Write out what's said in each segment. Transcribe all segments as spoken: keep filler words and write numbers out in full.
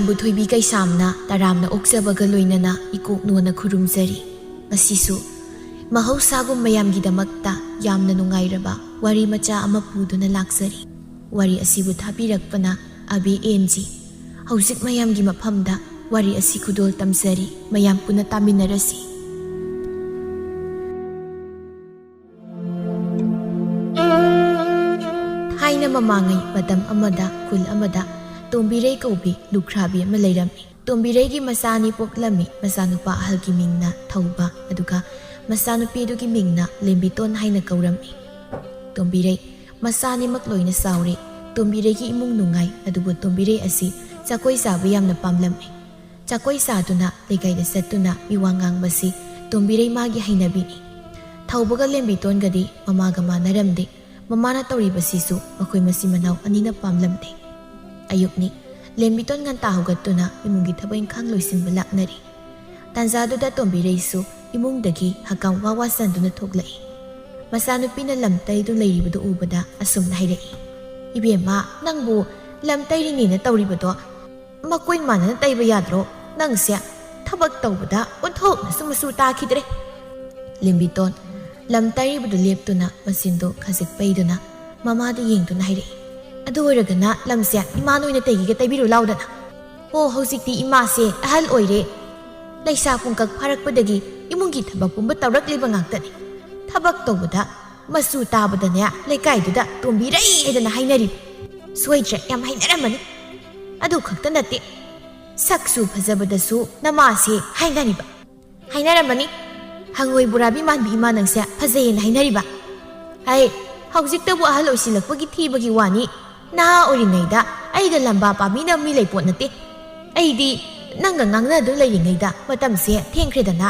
ꯅꯪꯕꯨ ꯊꯣꯏꯕꯤ ꯀꯩꯁꯥꯝꯅ ꯇꯔꯥꯝꯅ ꯑꯣꯛꯆꯕꯒ ꯂꯣꯏꯅꯅ ꯏꯀꯣꯛ ꯅꯣꯟꯅ ꯈꯨꯔꯨꯝꯖꯔꯤ꯫ ꯉꯁꯤꯁꯨ ꯃꯍꯧꯁꯥꯒꯨꯝ ꯃꯌꯥꯝꯒꯤꯗꯃꯛꯇ ꯌꯥꯝꯅ ꯅꯨꯡꯉꯥꯏꯔꯕ ꯋꯥꯔꯤ ꯃꯆꯥ ꯑꯃ ꯄꯨꯗꯨꯅ ꯂꯥꯛꯆꯔꯤ꯫ ꯋꯥꯔꯤ ꯑꯁꯤꯕꯨ ꯊꯥꯕꯤꯔꯛꯄꯅ ꯑꯕꯦ ꯑꯦꯟ ꯖꯤ꯫ ꯍꯧꯖꯤꯛ ꯃꯌꯥꯝꯒꯤ ꯃꯐꯝꯗ ꯋꯥꯔꯤ ꯑꯁꯤ ꯈꯨꯗꯣꯜ ꯇꯝꯖꯔꯤ꯫ ꯃꯌꯥꯝ ꯄꯨꯟꯅ ꯇꯥꯃꯤꯟꯅꯔꯁꯤ꯫ ꯊꯥꯏꯅ ꯃꯃꯥꯡꯉꯩ ꯃꯇꯝ ꯑꯃꯗ ꯈꯨꯜ ꯑꯃꯗ ꯇꯣꯝꯕꯤꯔꯩ ꯀꯧꯕꯤ ꯂꯨꯈ꯭ꯔꯥꯕꯤ ꯑꯃ ꯂꯩꯔꯝꯃꯤ꯫ ꯇꯣꯝꯕꯤꯔꯩꯒꯤ ꯃꯆꯥ ꯑꯅꯤ ꯄꯣꯛꯂꯝꯃꯤ꯫ ꯃꯆꯥꯅꯨꯄꯥ ꯑꯍꯜꯒꯤ ꯃꯤꯡꯅ ꯊꯧꯕ, ꯑꯗꯨꯒ ꯃꯆꯥꯅꯨꯄꯤ ꯑꯗꯨꯒꯤ ꯃꯤꯡꯅ ꯂꯦꯝꯕꯤꯇꯣꯟ ꯍꯥꯏꯅ ꯀꯧꯔꯝꯃꯤ꯫ ꯇꯣꯝꯕꯤꯔꯩ ꯃꯆꯥ ꯑꯅꯤꯃꯛ ꯂꯣꯏꯅ ꯆꯥꯎꯔꯦ꯫ ꯇꯣꯝꯕꯤꯔꯩꯒꯤ ꯏꯃꯨꯡ ꯅꯨꯡꯉꯥꯏ, ꯑꯗꯨꯕꯨ ꯇꯣꯝꯕꯤꯔꯩ ꯑꯁꯤ ꯆꯥꯀꯣꯏ ꯆꯥꯕ ꯌꯥꯝꯅ ꯄꯥꯝꯂꯝꯃꯤ꯫ ꯆꯥꯀꯣꯏ ꯆꯥꯗꯨꯅ ꯂꯩꯀꯥꯏꯗ ꯆꯠꯇꯨꯅ ꯃꯤꯋꯥ ꯉꯥꯡꯕꯁꯤ ꯇꯣꯝꯕꯤꯔꯩ ꯃꯥꯒꯤ ꯍꯩꯅꯕꯤꯅꯤ꯫ ꯊꯧꯕꯒ ꯂꯦꯝꯕꯤꯇꯣꯟꯒꯗꯤ ꯃꯃꯥꯒ ꯃꯥꯟꯅꯔꯝꯗꯦ꯫ ꯃꯃꯥꯅ ꯇꯧꯔꯤꯕꯁꯤꯁꯨ ꯃꯈꯣꯏ ꯃꯆꯤꯟ ꯃꯅꯥꯎ ꯑꯅꯤꯅ ꯄꯥꯝꯂꯝꯗꯦ꯫ ꯑꯌꯨꯛꯅꯤ꯫ ꯂꯦꯝꯕꯤꯇꯣꯟ ꯉꯟꯇꯥ ꯍꯧꯒꯠꯇꯨꯅ ꯏꯃꯨꯡꯒꯤ ꯊꯕꯛ ꯏꯪꯈꯥꯡ ꯂꯣꯏꯁꯤꯟꯕ ꯂꯥꯛꯅꯔꯤ꯫ ꯇꯥꯟꯖꯥꯗꯨꯗ ꯇꯣꯝꯕꯤꯔꯩꯁꯨ ꯏꯃꯨꯡꯗꯒꯤ ꯍꯀꯥꯝ ꯋꯥ ꯋꯥ ꯆꯟꯗꯨꯅ ꯊꯣꯛꯂꯛꯏ꯫ ꯃꯆꯥꯅꯨꯄꯤꯅ ꯂꯝ ꯇꯩꯗꯨꯅ ꯂꯩꯔꯤꯕꯗꯨ ꯎꯕꯗ ꯑꯁꯨꯝꯅ ꯍꯥꯏꯔꯛꯏ, "ꯏꯕꯦꯝꯃ, ꯅꯪꯕꯨ ꯂꯝ ꯇꯩꯔꯤꯅꯦꯅ ꯇꯧꯔꯤꯕꯗꯣ ꯃꯀꯣꯏ ꯃꯥꯟꯅꯅ ꯇꯩꯕ ꯌꯥꯗ꯭ꯔꯣ? ꯅꯪꯁꯦ ꯊꯕꯛ ꯇꯧꯕꯗ ꯑꯣꯟꯊꯣꯛꯅꯁꯨ ꯃꯆꯨ ꯇꯥꯈꯤꯗ꯭ꯔꯦ꯫" ꯂꯦꯝꯕꯤꯇꯣꯟ ꯂꯝ ꯇꯩꯔꯤꯕꯗꯨ ꯂꯦꯞꯇꯨꯅ ꯃꯆꯤꯟꯗꯨ ꯈꯖꯤꯛ ꯄꯩꯗꯨꯅ ꯃꯃꯥꯗ ꯌꯦꯡꯗꯨꯅ ꯍꯥꯏꯔꯛꯏ, "ꯑꯗꯨ ꯑꯣꯏꯔꯒꯅ ꯂꯝꯁꯦ ꯏꯃꯥ ꯅꯣꯏꯅ ꯇꯩꯒꯦꯒ ꯇꯩꯕꯤꯔꯨ ꯂꯥꯎꯗꯅ꯫ ꯍꯣ, ꯍꯧꯖꯤꯛꯇꯤ ꯏꯃꯥꯁꯦ ꯑꯍꯜ ꯑꯣꯏꯔꯦ꯫ ꯂꯩꯁꯥ ꯄꯨꯡꯀꯛ ꯐꯥꯔꯛꯄꯗꯒꯤ ꯏꯃꯨꯡꯒꯤ ꯊꯕꯛ ꯄꯨꯝꯕ ꯇꯧꯔꯛꯂꯤꯕ ꯉꯥꯛꯇꯅꯤ꯫ ꯊꯕꯛ ꯇꯧꯕꯗ ꯃꯆꯨ ꯇꯥꯕꯗꯅꯦ ꯂꯩꯀꯥꯏꯗꯨꯗ ꯇꯣꯝꯕꯤꯔꯩ ꯍꯥꯏꯗꯅ ꯍꯥꯏꯅꯔꯤ꯫ ꯁꯣꯏꯗ꯭ꯔꯦ, ꯌꯥꯝ ꯍꯥꯏꯅꯔꯝꯃꯅꯤ꯫ ꯑꯗꯨ ꯈꯛꯇ ꯅꯠꯇꯦ, ꯁꯛꯁꯨ ꯐꯖꯕꯗꯁꯨ ꯅꯃꯥꯁꯦ ꯍꯥꯏꯅꯔꯤꯕ꯫ ꯍꯥꯏꯅꯔꯝꯃꯅꯤ꯫ ꯍꯪꯉꯣꯏ ꯕꯣꯔꯥꯕꯤ ꯃꯥꯟꯕꯤ ꯏꯃꯥ ꯅꯪꯁꯦ ꯐꯖꯩꯌꯦꯅ ꯍꯥꯏꯅꯔꯤꯕ꯫ ꯍꯩ, ꯍꯧꯖꯤꯛꯇꯕꯨ ꯑꯍꯜ ꯑꯣꯏꯁꯤꯜꯂꯛꯄꯒꯤ ꯊꯤꯕꯒꯤ ꯋꯥꯅꯤ꯫ ꯅꯍꯥ ꯑꯣꯏꯔꯤꯉꯩꯗ ꯑꯩꯒ ꯂꯝꯕꯥ ꯄꯥꯝꯃꯤꯅ ꯃꯤ ꯂꯩ ꯄꯣꯠ ꯅꯠꯇꯦ꯫ ꯑꯩꯗꯤ ꯅꯪꯒ ꯉꯥꯡꯅꯗꯨꯅ ꯂꯩꯔꯤꯉꯩꯗ ꯃꯇꯝꯁꯦ ꯊꯦꯡꯈ꯭ꯔꯦꯗꯅ꯫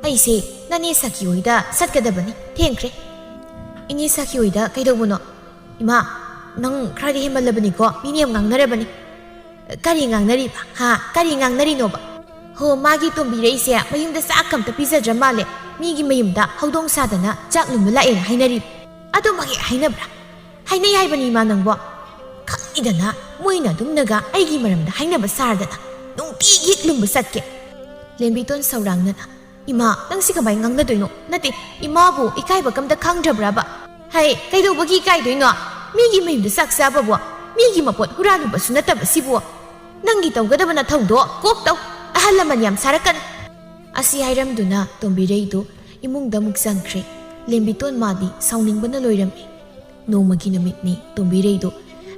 ꯑꯩꯁꯦ ꯅꯅꯦ ꯁꯈꯤ ꯍꯣꯏꯗ ꯆꯠꯀꯗꯕꯅꯤ꯫ ꯊꯦꯡꯈ꯭ꯔꯦ꯫" "ꯏꯅꯦ ꯁꯈꯤ ꯍꯣꯏꯗ ꯀꯩꯗꯧꯕꯅꯣ?" "ꯏꯃꯥ, ꯅꯪ ꯈꯔꯗꯤ ꯍꯦꯟꯃꯜꯂꯕꯅꯤꯀꯣ, ꯃꯤꯅ ꯌꯥꯝ ꯉꯥꯡꯅꯔꯕꯅꯤ꯫" "ꯀꯔꯤ ꯉꯥꯡꯅꯔꯤꯕ? ꯍꯥ? ꯀꯔꯤ ꯉꯥꯡꯅꯔꯤꯅꯣꯕ?" "ꯍꯣ, ꯃꯥꯒꯤ ꯇꯣꯝꯕꯤꯔꯩꯁꯦ ꯃꯌꯨꯝꯗ ꯆꯥꯛ ꯑꯝꯇ ꯄꯤꯖꯗ꯭ꯔ ꯃꯥꯜꯂꯦ꯫ ꯃꯤꯒꯤ ꯃꯌꯨꯝꯗ ꯍꯧꯗꯣꯡ ꯁꯥꯗꯅ ꯆꯥꯛ ꯂꯨꯝꯕ ꯂꯥꯛꯑꯦꯅ ꯍꯥꯏꯅꯔꯤ꯫" "ꯑꯗꯨꯃꯛ ꯍꯦꯛ ꯍꯥꯏꯅꯕ꯭ꯔꯥ? ꯍꯥꯏꯅꯩ ꯍꯥꯏꯕꯅꯤ ꯏꯃꯥ ꯅꯪꯕꯣ꯫ ꯈꯪꯗꯦ, ꯏꯗꯅ ꯃꯣꯏꯅ ꯑꯗꯨꯝꯅꯒ ꯑꯩꯒꯤ ꯃꯔꯝꯗ ꯍꯥꯏꯅꯕ ꯁꯥꯔꯗꯅ ꯅꯨꯡꯇꯤꯒꯤ ꯂꯨꯝꯕ ꯆꯠꯀꯦ꯫ ꯂꯦꯝꯕꯤꯇꯣꯟ ꯁꯧꯔꯥꯡꯅꯅ, "ꯏꯃꯥ, ꯅꯪ ꯁꯤ ꯀꯃꯥꯏ ꯉꯥꯡꯅꯗꯣꯏꯅꯣ? ꯅꯠꯇꯦ, ꯏꯃꯥꯕꯨ ꯏꯀꯥꯏꯕ ꯀꯝꯇ ꯈꯪꯗ꯭ꯔꯕ꯭ꯔꯕ? ꯍꯩ, ꯀꯩꯗꯧꯕꯒꯤ ꯏꯀꯥꯏꯗꯣꯏꯅꯣ? ꯃꯤꯒꯤ ꯃꯌꯨꯝꯗ ꯆꯥꯛ ꯆꯥꯕꯕꯨ, ꯃꯤꯒꯤ ꯃꯄꯣꯠ ꯍꯨꯔꯥꯜꯂꯨꯕꯁꯨ ꯅꯠꯇꯕ ꯁꯤꯕꯨ꯫ ꯅꯪꯒꯤ ꯇꯧꯒꯗꯕ ꯅꯊꯧꯗꯣ ꯀꯣꯛ ꯇꯧ꯫ ꯑꯍꯜ ꯂꯃꯟ ꯌꯥꯝ ꯁꯥꯔꯛꯀꯅꯨ꯫" ꯑꯁꯤ ꯍꯥꯏꯔꯝꯗꯨꯅ ꯇꯣꯝꯕꯤꯔꯩꯗꯨ ꯏꯃꯨꯡꯗ ꯑꯃꯨꯛ ꯆꯪꯈ꯭ꯔꯦ꯫ ꯂꯦꯝꯕꯤꯇꯣꯟ ꯃꯥꯗꯤ ꯁꯥꯎꯅꯤꯡꯕꯅ ꯂꯣꯏꯔꯝꯃꯤ꯫ ꯅꯣꯡꯃꯒꯤ ꯅꯨꯃꯤꯠꯅꯤ꯫ ꯇꯣꯝꯕꯤꯔꯩꯗꯨ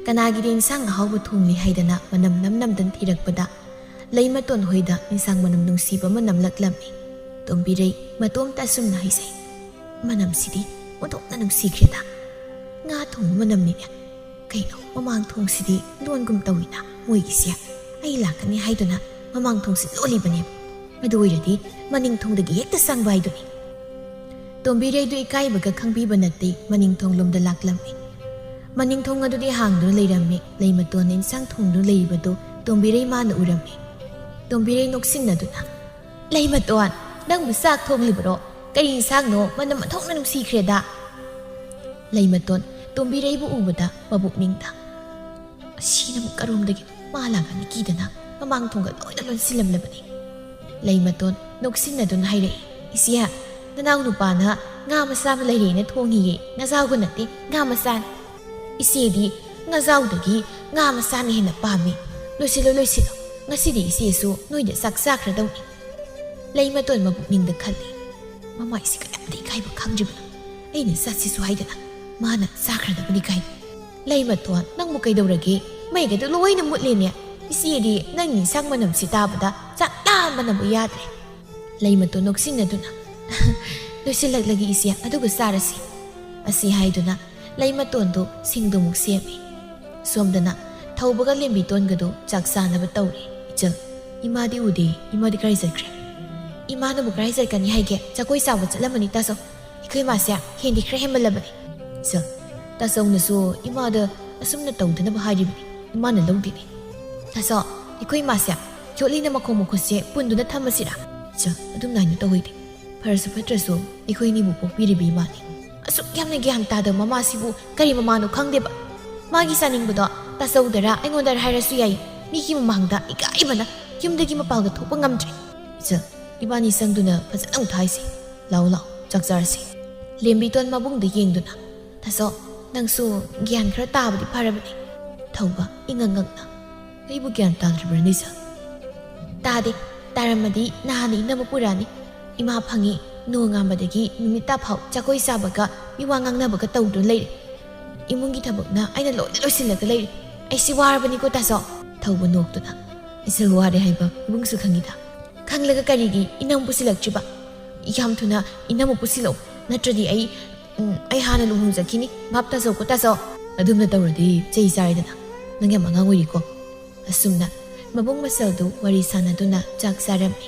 ꯀꯅꯥꯒꯤꯗꯤ ꯏꯟꯁꯥꯡ ꯑꯍꯥꯎꯕ ꯊꯣꯡꯂꯤ ꯍꯥꯏꯗꯅ ꯃꯅꯝ ꯅꯝ ꯅꯝꯗꯅ ꯊꯤꯔꯛꯄꯗ, ꯂꯩꯃꯇꯣꯟ ꯍꯣꯏꯗ ꯏꯟꯁꯥꯡ ꯃꯅꯝ ꯅꯨꯡꯁꯤꯕ ꯑꯃ ꯅꯝꯂꯛꯂꯝꯃꯤ꯫ ꯇꯣꯝꯕꯤꯔꯩ ꯃꯇꯣꯝꯇ ꯑꯁꯨꯝꯅ ꯍꯥꯏꯖꯩ, "ꯃꯅꯝꯁꯤꯗꯤ ꯑꯣꯟꯊꯣꯛꯅ ꯅꯨꯡꯁꯤꯈ꯭ꯔꯦꯗ꯫ ꯉꯥ ꯊꯣꯡꯕ ꯃꯅꯝꯅꯤꯅꯦ꯫ ꯀꯩꯅꯣ, ꯃꯃꯥꯡ ꯊꯣꯡꯁꯤꯗꯤ ꯂꯣꯟꯒꯨꯝ ꯇꯧꯏꯅ ꯃꯣꯏꯒꯤꯁꯦ꯫ ꯑꯩ ꯂꯥꯛꯀꯅꯤ ꯍꯥꯏꯗꯨꯅ ꯃꯃꯥꯡ ꯊꯣꯡꯁꯤ ꯂꯣꯜꯂꯤꯕꯅꯦꯕ꯫ ꯑꯗꯨ ꯑꯣꯏꯔꯗꯤ ꯃꯅꯤꯡ ꯊꯣꯡꯗꯒꯤ ꯍꯦꯛꯇ ꯆꯪꯕ ꯍꯥꯏꯗꯨꯅꯤ꯫" ꯇꯣꯝꯕꯤꯔꯩꯗꯨ ꯏꯀꯥꯏꯕꯒ ꯈꯪꯕꯤꯕ ꯅꯠꯇꯦ, ꯃꯅꯤꯡ ꯊꯣꯡꯂꯣꯝꯗ ꯂꯥꯛꯂꯝꯃꯤ꯫ ꯃꯅꯤꯡ ꯊꯣꯡ ꯑꯗꯨꯗꯤ ꯍꯥꯡꯗꯨꯅ ꯂꯩꯔꯝꯃꯤ꯫ ꯂꯩꯃꯇꯣꯟꯅ ꯏꯟꯁꯥꯡ ꯊꯣꯡꯗꯨꯅ ꯂꯩꯔꯤꯕꯗꯨ ꯇꯣꯝꯕꯤꯔꯩ ꯃꯥꯅ ꯎꯔꯝꯃꯤ꯫ ꯇꯣꯝꯕꯤꯔꯩ ꯅꯣꯛꯁꯤꯟꯅꯗꯨꯅ, "ꯂꯩꯃꯇꯣꯟ, ꯅꯪꯕꯨ ꯆꯥꯛ ꯊꯣꯡꯂꯤꯕꯔꯣ? ꯀꯔꯤ ꯏꯟꯁꯥꯡꯅꯣ? ꯃꯅꯝ ꯑꯣꯟꯊꯣꯛꯅ ꯅꯨꯡꯁꯤꯈ꯭ꯔꯦꯗ꯫" ꯂꯩꯃꯇꯣꯟ ꯇꯣꯝꯕꯤꯔꯩꯕꯨ ꯎꯕꯗ ꯃꯕꯨꯛꯅꯤꯡꯗ, "ꯑꯁꯤꯅ ꯑꯃꯨꯛ ꯀꯔꯣꯝꯗꯒꯤ?" ꯃꯥ ꯂꯥꯛꯀꯅꯤ ꯀꯤꯗꯅ ꯃꯃꯥꯡ ꯊꯣꯡꯒ ꯂꯣꯏꯅ ꯂꯣꯟꯁꯤꯜꯂꯝꯂꯕꯅꯤ꯫ ꯂꯩꯃꯇꯣꯟ ꯅꯣꯛꯁꯤꯟꯅꯗꯨꯅ ꯍꯥꯏꯔꯛꯏ, "ꯏꯆꯦ, ꯅꯅꯥꯎ ꯅꯨꯄꯥꯅ ꯉꯥ ꯃꯆꯥ ꯑꯃ ꯂꯩꯔꯦꯅ ꯊꯣꯡꯉꯤꯌꯦ꯫ ꯉꯥꯖꯥꯎꯒ ꯅꯠꯇꯦ, ꯉꯥ ꯃꯆꯥꯅꯤ꯫ ꯏꯆꯦꯗꯤ ꯉꯥꯖꯥꯎꯗꯒꯤ ꯉꯥ ꯃꯆꯥꯅ ꯍꯦꯟꯅ ꯄꯥꯝꯃꯤ꯫ ꯂꯣꯏꯁꯤꯜꯂꯣ, ꯂꯣꯏꯁꯤꯜꯂꯣ꯫ ꯉꯁꯤꯗꯤ ꯏꯆꯦꯁꯨ ꯅꯣꯏꯗ ꯆꯥꯛ ꯆꯥꯈ꯭ꯔꯗꯧꯅꯤ꯫" ꯂꯩꯃꯇꯣꯟ ꯃꯕꯨꯛꯅꯤꯡꯗ ꯈꯜꯂꯤ, "ꯃꯃꯥꯏꯁꯤ ꯀꯌꯥꯝꯗꯤ ꯏꯀꯥꯏꯕ ꯈꯪꯗ꯭ꯔꯤꯕꯅꯣ? ꯑꯩꯅ ꯆꯠꯁꯤꯁꯨ ꯍꯥꯏꯗꯅ ꯃꯥꯅ ꯆꯥꯈ꯭ꯔꯗꯕꯅꯤ ꯀꯥꯏꯅ꯫ ꯂꯩꯃꯇꯣꯟ, ꯅꯪꯕꯨ ꯀꯩꯗꯧꯔꯒꯦ? ꯃꯩꯒꯗꯨ ꯂꯣꯏꯅ ꯃꯨꯠꯂꯦꯅꯦ꯫ ꯏꯆꯦꯗꯤ ꯅꯪꯒꯤ ꯏꯟꯁꯥꯡ ꯃꯅꯝꯁꯤ ꯇꯥꯕꯗ ꯆꯥꯛ ꯂꯥꯝꯕꯅꯕꯨ ꯌꯥꯗ꯭ꯔꯦ꯫" ꯂꯩꯃꯇꯣꯟ ꯅꯣꯛꯁꯤꯟꯅꯗꯨꯅ, "ꯂꯣꯏꯁꯤꯜꯂꯛꯂꯒꯦ ꯏꯆꯦ, ꯑꯗꯨꯒ ꯆꯥꯔꯁꯤ꯫" ꯑꯁꯤ ꯍꯥꯏꯗꯨꯅ ꯂꯩꯃꯇꯣꯟꯗꯨ ꯁꯤꯡꯗꯨꯃꯨꯛ ꯁꯦꯝꯃꯤ꯫ ꯁꯣꯝꯗꯅ ꯊꯧꯕꯒ ꯂꯦꯝꯕꯤꯇꯣꯟꯒꯗꯨ ꯆꯥꯛ ꯆꯥꯅꯕ ꯇꯧꯔꯤ꯫ "ꯏꯆꯜ, ꯏꯃꯥꯗꯤ ꯎꯗꯦ, ꯏꯃꯥꯗꯤ ꯀꯔꯥꯏ ꯆꯠꯈ꯭ꯔꯦ?" "ꯏꯃꯥꯅꯕꯨ ꯀꯔꯥꯏ ꯆꯠꯀꯅꯤ ꯍꯥꯏꯒꯦ? ꯖꯒꯣꯏ ꯆꯥꯕ ꯆꯠꯂꯝꯃꯅꯤ ꯇꯥꯆꯧ꯫ ꯑꯩꯈꯣꯏ ꯃꯥꯁꯦ ꯍꯦꯟꯗꯤ ꯈꯔ ꯍꯦꯟꯃꯜꯂꯕꯅꯤ꯫" "ꯏꯆꯜ, ꯇꯥꯆꯧꯅꯁꯨ ꯏꯃꯥꯗ ꯑꯁꯨꯝꯅ ꯇꯧꯗꯅꯕ ꯍꯥꯏꯔꯤꯕꯅꯤ, ꯏꯃꯥꯅ ꯂꯧꯗꯦꯅꯦ꯫" "ꯇꯥꯆꯧ, ꯑꯩꯈꯣꯏ ꯃꯥꯁꯦ ꯌꯣꯠꯂꯤꯅ ꯃꯈꯣꯡ ꯃꯈꯨꯠꯁꯦ ꯄꯨꯟꯗꯨꯅ ꯊꯝꯃꯁꯤꯔꯥ?" "ꯏꯆꯜ, ꯑꯗꯨꯝ ꯅꯥꯏꯅ ꯇꯧꯍꯩꯗꯦ꯫ ꯐꯔꯁꯨ ꯐꯠꯇ꯭ꯔꯁꯨ ꯑꯩꯈꯣꯏꯅꯤꯕꯨ ꯄꯣꯛꯄꯤꯔꯤꯕ ꯏꯃꯥꯅꯤ꯫" "ꯑꯁꯨꯛ ꯌꯥꯝꯅ ꯒ꯭ꯌꯥꯟ ꯇꯥꯗꯕ ꯃꯃꯥꯁꯤꯕꯨ ꯀꯔꯤ ꯃꯃꯥꯅꯣ ꯈꯪꯗꯦꯕ꯫ ꯃꯥꯒꯤ ꯆꯥꯅꯤꯡꯕꯗꯣ ꯇꯥꯆꯧꯗꯔ ꯑꯩꯉꯣꯟꯗꯔ ꯍꯥꯏꯔꯁꯨ ꯌꯥꯏ꯫ ꯃꯤꯒꯤ ꯃꯃꯥꯡꯗ ꯏꯀꯥꯏꯕꯅ ꯌꯨꯝꯗꯒꯤ ꯃꯄꯥꯟꯒ ꯊꯣꯛꯄ ꯉꯝꯗ꯭ꯔꯦ꯫ "ꯏꯆꯜ, ꯏꯕꯥꯅꯤ ꯆꯪꯗꯨꯅ ꯐꯖꯅ ꯑꯃꯨꯛ ꯊꯥꯏꯁꯤ꯫ ꯂꯥꯛꯑꯣ, ꯂꯥꯛꯑꯣ, ꯆꯥꯛ ꯆꯥꯔꯁꯤ꯫" ꯂꯦꯝꯕꯤꯇꯣꯟ ꯃꯕꯨꯡꯗ ꯌꯦꯡꯗꯨꯅ, "ꯇꯥꯆꯧ, ꯅꯪꯁꯨ ꯒ꯭ꯌꯥꯟ ꯈꯔ ꯇꯥꯕꯗꯤ ꯐꯔꯕꯅꯤ꯫" ꯊꯧꯕ ꯏꯉꯛ ꯉꯛꯅ, "ꯑꯩꯕꯨ ꯒ꯭ꯌꯥꯟ ꯇꯥꯗ꯭ꯔꯤꯕ꯭ꯔꯅꯦ, ꯏꯆꯜ?" "ꯇꯥꯗꯦ꯫ ꯇꯥꯔꯝꯃꯗꯤ ꯅꯍꯥꯟꯅ ꯏꯅꯝꯃ ꯄꯨꯔꯛꯑꯅꯤ꯫ ꯏꯃꯥ ꯐꯪꯉꯤ, ꯅꯣꯡꯉꯥꯟꯕꯗꯒꯤ ꯅꯨꯃꯤꯠ ꯇꯥꯐꯥꯎ ꯆꯥꯛꯀꯣꯏ ꯆꯥꯕꯒ ꯃꯤꯋꯥ ꯉꯥꯡꯅꯕꯒ ꯇꯧꯗꯨꯅ ꯂꯩꯔꯦ꯫ ꯏꯃꯨꯡꯒꯤ ꯊꯕꯛꯅ ꯑꯩꯅ ꯂꯣꯏꯅ ꯂꯣꯏꯁꯤꯜꯂꯒ ꯂꯩꯔꯦ꯫ ꯑꯩꯁꯤ ꯋꯥꯔꯕꯅꯤꯀꯣ, ꯇꯥꯆꯧ꯫" ꯊꯧꯕ ꯅꯣꯛꯇꯨꯅ, "ꯏꯆꯜ ꯋꯥꯔꯦ ꯍꯥꯏꯕ ꯏꯕꯨꯡꯁꯨ ꯈꯪꯉꯤꯗ꯫ ꯈꯪꯂꯒ ꯀꯔꯤꯒꯤ ꯏꯅꯝꯃ ꯄꯨꯁꯤꯜꯂꯛꯇ꯭ꯔꯤꯕ? ꯌꯥꯝ ꯊꯨꯅ ꯏꯅꯝꯃ ꯄꯨꯁꯤꯜꯂꯛꯎ, ꯅꯠꯇ꯭ꯔꯗꯤ ꯑꯩ, ꯎꯝ, ꯑꯩ ꯍꯥꯟꯅ ꯂꯨꯍꯣꯡꯖꯈꯤꯅꯤ꯫ ꯚꯥꯞ ꯇꯥꯖꯧꯀꯣ, ꯇꯥꯆꯧ꯫ ꯑꯗꯨꯝꯅ ꯇꯧꯔꯗꯤ ꯆꯩ ꯆꯥꯔꯦꯗꯅ꯫ ꯅꯪ ꯌꯥꯝ ꯑꯉꯥꯡ ꯑꯣꯏꯔꯤꯀꯣ꯫" ꯑꯁꯨꯝꯅ ꯃꯕꯨꯡ ꯃꯆꯜꯗꯨ ꯋꯥꯔꯤ ꯁꯥꯟꯅꯗꯨꯅ ꯆꯥꯛ ꯆꯥꯔꯝꯃꯤ꯫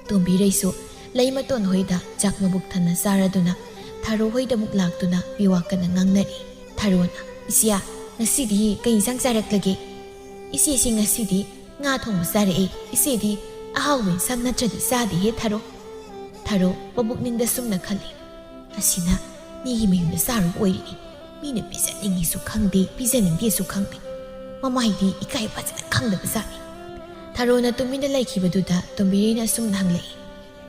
ꯇꯣꯝꯕꯤꯔꯩꯁꯨ ꯂꯩꯃꯇꯣꯟ ꯍꯣꯏꯗ ꯆꯥꯛ ꯃꯕꯨꯛ ꯊꯟꯅ ꯆꯥꯔꯗꯨꯅ ꯊꯥꯔꯣ ꯍꯣꯏꯗ ꯑꯃꯨꯛ ꯂꯥꯛꯇꯨꯅ ꯃꯤꯋꯥ ꯀꯟꯅ ꯉꯥꯡꯅꯔꯤ꯫ ꯊꯥꯔꯣꯅ, "ꯏꯆꯦ, ꯉꯁꯤꯗꯤ ꯀꯩ ꯏꯟꯁꯥꯡ ꯆꯥꯔꯛꯂꯒꯦ?" "ꯏꯆꯦꯁꯤ ꯉꯁꯤꯗꯤ ꯉꯥ ꯊꯣꯡꯕ ꯆꯥꯔꯛꯑꯦ꯫ ꯏꯆꯦꯗꯤ ꯑꯍꯥꯎꯕ ꯏꯟꯁꯥꯡ ꯅꯠꯇ꯭ꯔꯗꯤ ꯆꯥꯗꯦꯍꯦ, ꯊꯥꯔꯣ꯫" ꯊꯥꯔꯣ ꯃꯕꯨꯛꯅꯤꯡꯗ ꯁꯨꯝꯅ ꯈꯜꯂꯤ, "ꯑꯁꯤꯅ ꯃꯤꯒꯤ ꯃꯌꯨꯝꯗ ꯆꯥꯔꯨꯕ ꯑꯣꯏꯔꯤꯅꯤ꯫ ꯃꯤꯅ ꯄꯤꯖꯅꯤꯡꯉꯤꯁꯨ ꯈꯪꯗꯦ, ꯄꯤꯖꯅꯤꯡꯗꯦꯁꯨ ꯈꯪꯗꯦ꯫ ꯃꯃꯥꯏꯗꯤ ꯏꯀꯥꯏ ꯐꯖꯅ ꯈꯪꯗꯕ ꯖꯥꯠꯅꯤ꯫" ꯊꯥꯔꯣꯅ ꯇꯨꯃꯤꯟꯅ ꯂꯩꯈꯤꯕꯗꯨꯗ ꯇꯣꯝꯕꯤꯔꯩꯅ ꯑꯁꯨꯝꯅ ꯍꯪꯂꯛꯏ,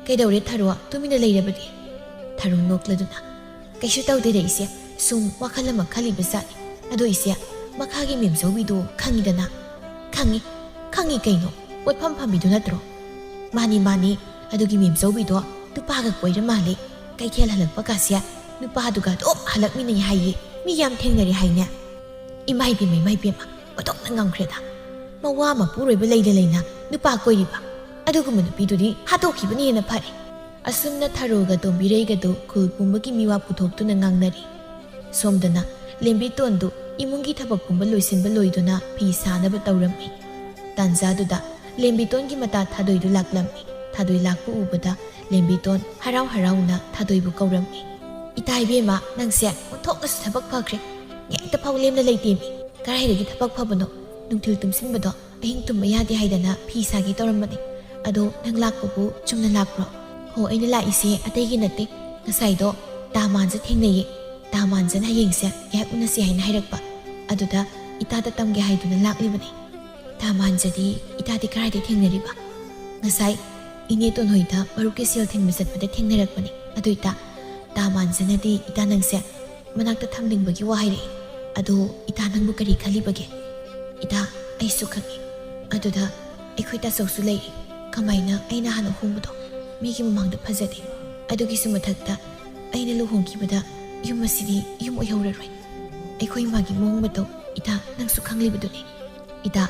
"ꯀꯩꯗꯧꯔꯦ ꯊꯥꯔꯣ, ꯇꯨꯃꯤꯟꯅ ꯂꯩꯔꯕꯗꯤ?" ꯊꯥꯔꯣ ꯅꯣꯛꯂꯗꯨꯅ, "ꯀꯩꯁꯨ ꯇꯧꯗꯦꯗ ꯏꯆꯦ, ꯁꯨꯝ ꯋꯥꯈꯜ ꯑꯃ ꯈꯜꯂꯤꯕ ꯖꯥꯠꯅꯤ꯫ ꯑꯗꯣ ꯏꯆꯦ, ꯃꯈꯥꯒꯤ ꯃꯦꯝꯆꯧꯕꯤꯗꯣ ꯈꯪꯉꯤꯗꯅ?" "ꯈꯪꯉꯤ꯫" "ꯈꯪꯉꯤ ꯀꯩꯅꯣ, ꯄꯣꯠꯐꯝ ꯐꯝꯕꯤꯗꯣ ꯅꯠꯇ꯭ꯔꯣ?" "ꯃꯥꯅꯤ, ꯃꯥꯅꯤ꯫ ꯑꯗꯨꯒꯤ ꯃꯦꯝꯆꯧꯕꯤꯗꯣ ꯅꯨꯄꯥꯒ ꯀꯣꯏꯔ ꯃꯥꯜꯂꯦ꯫ ꯀꯩꯊꯦꯜ ꯍꯜꯂꯛꯄ ꯀꯥꯁꯦ ꯅꯨꯄꯥꯗꯨꯒ ꯑꯗꯨꯝ ꯍꯜꯂꯛꯃꯤꯟꯅꯩ ꯍꯥꯏꯌꯦ꯫ ꯃꯤ ꯌꯥꯝ ꯊꯦꯡꯅꯔꯦ ꯍꯥꯏꯅꯦ꯫" "ꯏꯃꯥꯏ ꯄꯦꯝꯃ, ꯏꯃꯥꯏ ꯄꯦꯝꯃ, ꯑꯣꯟꯊꯣꯛꯅ ꯉꯝꯈ꯭ꯔꯦꯗ꯫ ꯃꯋꯥ ꯃꯄꯨꯔꯣꯏꯕ ꯂꯩꯅ ꯂꯩꯅ ꯅꯨꯄꯥ ꯀꯣꯏꯔꯤꯕ? ꯑꯗꯨꯒꯨꯝꯕ ꯅꯨꯄꯤꯗꯨꯗꯤ ꯍꯥꯠꯇꯣꯛꯈꯤꯕꯅ ꯍꯦꯟꯅ ꯐꯔꯦ꯫" ꯑꯁꯨꯝꯅ ꯊꯥꯔꯣꯒ ꯇꯣꯝꯕꯤꯔꯩꯒꯗꯨ ꯈꯨꯜ ꯄꯨꯝꯕꯒꯤ ꯃꯤꯋꯥ ꯄꯨꯊꯣꯛꯇꯨꯅ ꯉꯥꯡꯅꯔꯤ꯫ ꯁꯣꯝꯗꯅ ꯂꯦꯝꯕꯤꯇꯣꯟꯗꯨ ꯏꯃꯨꯡꯒꯤ ꯊꯕꯛ ꯄꯨꯝꯕ ꯂꯣꯏꯁꯤꯟꯕ ꯂꯣꯏꯗꯨꯅ ꯐꯤ ꯁꯥꯅꯕ ꯇꯧꯔꯝꯃꯤ꯫ ꯇꯥꯟꯖꯥꯗꯨꯗ ꯂꯦꯝꯕꯤꯇꯣꯟꯒꯤ ꯃꯇꯥ ꯊꯥꯗꯣꯏꯗꯨ ꯂꯥꯛꯂꯝꯃꯤ꯫ ꯊꯥꯗꯣꯏ ꯂꯥꯛꯄ ꯎꯕꯗ ꯂꯦꯝꯕꯤꯇꯣꯟ ꯍꯔꯥꯎ ꯍꯔꯥꯎꯅ ꯊꯥꯗꯣꯏꯕꯨ ꯀꯧꯔꯝꯃꯤ꯫ "ꯏꯇꯥ ꯏꯕꯦꯝꯃ, ꯅꯪꯁꯦ ꯑꯣꯟꯊꯣꯛꯅꯁꯨ ꯊꯕꯛ ꯐꯈ꯭ꯔꯦ꯫ ꯉꯦꯛꯇ ꯐꯥꯎ ꯂꯦꯝꯅ ꯂꯩꯇꯦꯃꯤ꯫ ꯀꯗꯥꯏꯗꯒꯤ ꯊꯕꯛ ꯐꯕꯅꯣ? ꯅꯨꯡꯊꯤꯜ ꯇꯨꯝꯁꯤꯟꯕꯗꯣ ꯑꯍꯤꯡ ꯇꯨꯝꯕ ꯌꯥꯗꯦ ꯍꯥꯏꯗꯅ ꯐꯤ ꯁꯥꯒꯦ ꯇꯧꯔꯝꯕꯅꯦ꯫ ꯑꯗꯣ ꯅꯪ ꯂꯥꯛꯄꯕꯨ ꯆꯨꯝꯅ ꯂꯥꯛꯄ꯭ꯔꯣ?" "ꯍꯣ, ꯑꯩꯅ ꯂꯥꯛꯏꯁꯦ ꯑꯇꯩꯒꯤ ꯅꯠꯇꯦ꯫ ꯉꯁꯥꯏꯗꯣ ꯇꯥ ꯃꯥꯟꯖ ꯊꯦꯡꯅꯩꯌꯦ꯫ ꯇꯥ ꯃꯥꯟꯖꯅ ꯍꯌꯦꯡꯁꯦ ꯉꯥꯏꯍꯥꯛ ꯎꯅꯁꯤ ꯍꯥꯏꯅ ꯍꯥꯏꯔꯛꯄ꯫ ꯑꯗꯨꯗ ꯏꯇꯥꯗ ꯇꯝꯒꯦ ꯍꯥꯏꯗꯨꯅ ꯂꯥꯛꯂꯤꯕꯅꯤ꯫ ꯇꯥ ꯃꯥꯟꯖꯗꯤ ꯏꯇꯥꯗꯤ ꯀꯗꯥꯏꯗ ꯊꯦꯡꯅꯔꯤꯕ? ꯉꯁꯥꯏ ꯏꯅꯦ ꯇꯣꯟꯍꯣꯏꯗ ꯃꯔꯨꯞꯀꯤ ꯁꯦꯜ ꯊꯤꯟꯕ ꯆꯠꯄꯗ ꯊꯦꯡꯅꯔꯛꯄꯅꯤ꯫ ꯑꯗꯨ ꯏꯇꯥ, ꯇꯥ ꯃꯥꯟꯖꯅꯗꯤ ꯏꯇꯥ ꯅꯪꯁꯦ ꯃꯅꯥꯛꯇ ꯊꯝꯅꯤꯡꯕꯒꯤ ꯋꯥ ꯍꯥꯏꯔꯛꯏ꯫ ꯑꯗꯣ ꯏꯇꯥ ꯅꯪꯕꯨ ꯀꯔꯤ ꯈꯜꯂꯤꯕꯒꯦ? ꯏꯇꯥ, ꯑꯩꯁꯨ ꯈꯪꯉꯤ꯫ ꯑꯗꯨꯗ ꯑꯩꯈꯣꯏ ꯇꯥꯆꯧꯁꯨ ꯂꯩꯔꯤ꯫ ꯀꯃꯥꯏꯅ ꯑꯩꯅ ꯍꯥꯟꯅ ꯍꯣꯡꯕꯗꯣ ꯃꯤꯒꯤ ꯃꯃꯥꯡꯗ ꯐꯖꯗꯦ꯫ ꯑꯗꯨꯒꯤꯁꯨ ꯃꯊꯛꯇ ꯑꯩꯅ ꯂꯨꯍꯣꯡꯈꯤꯕꯗ ꯌꯨꯝ ꯑꯁꯤꯗꯤ ꯌꯨꯝ ꯑꯣꯏꯍꯧꯔꯔꯣꯏ꯫ ꯑꯩꯈꯣꯏ ꯏꯃꯥꯒꯤ ꯃꯑꯣꯡ ꯃꯇꯧ ꯏꯇꯥ ꯅꯪꯁꯨ ꯈꯪꯂꯤꯕꯗꯨꯅꯤ꯫ ꯏꯇꯥ,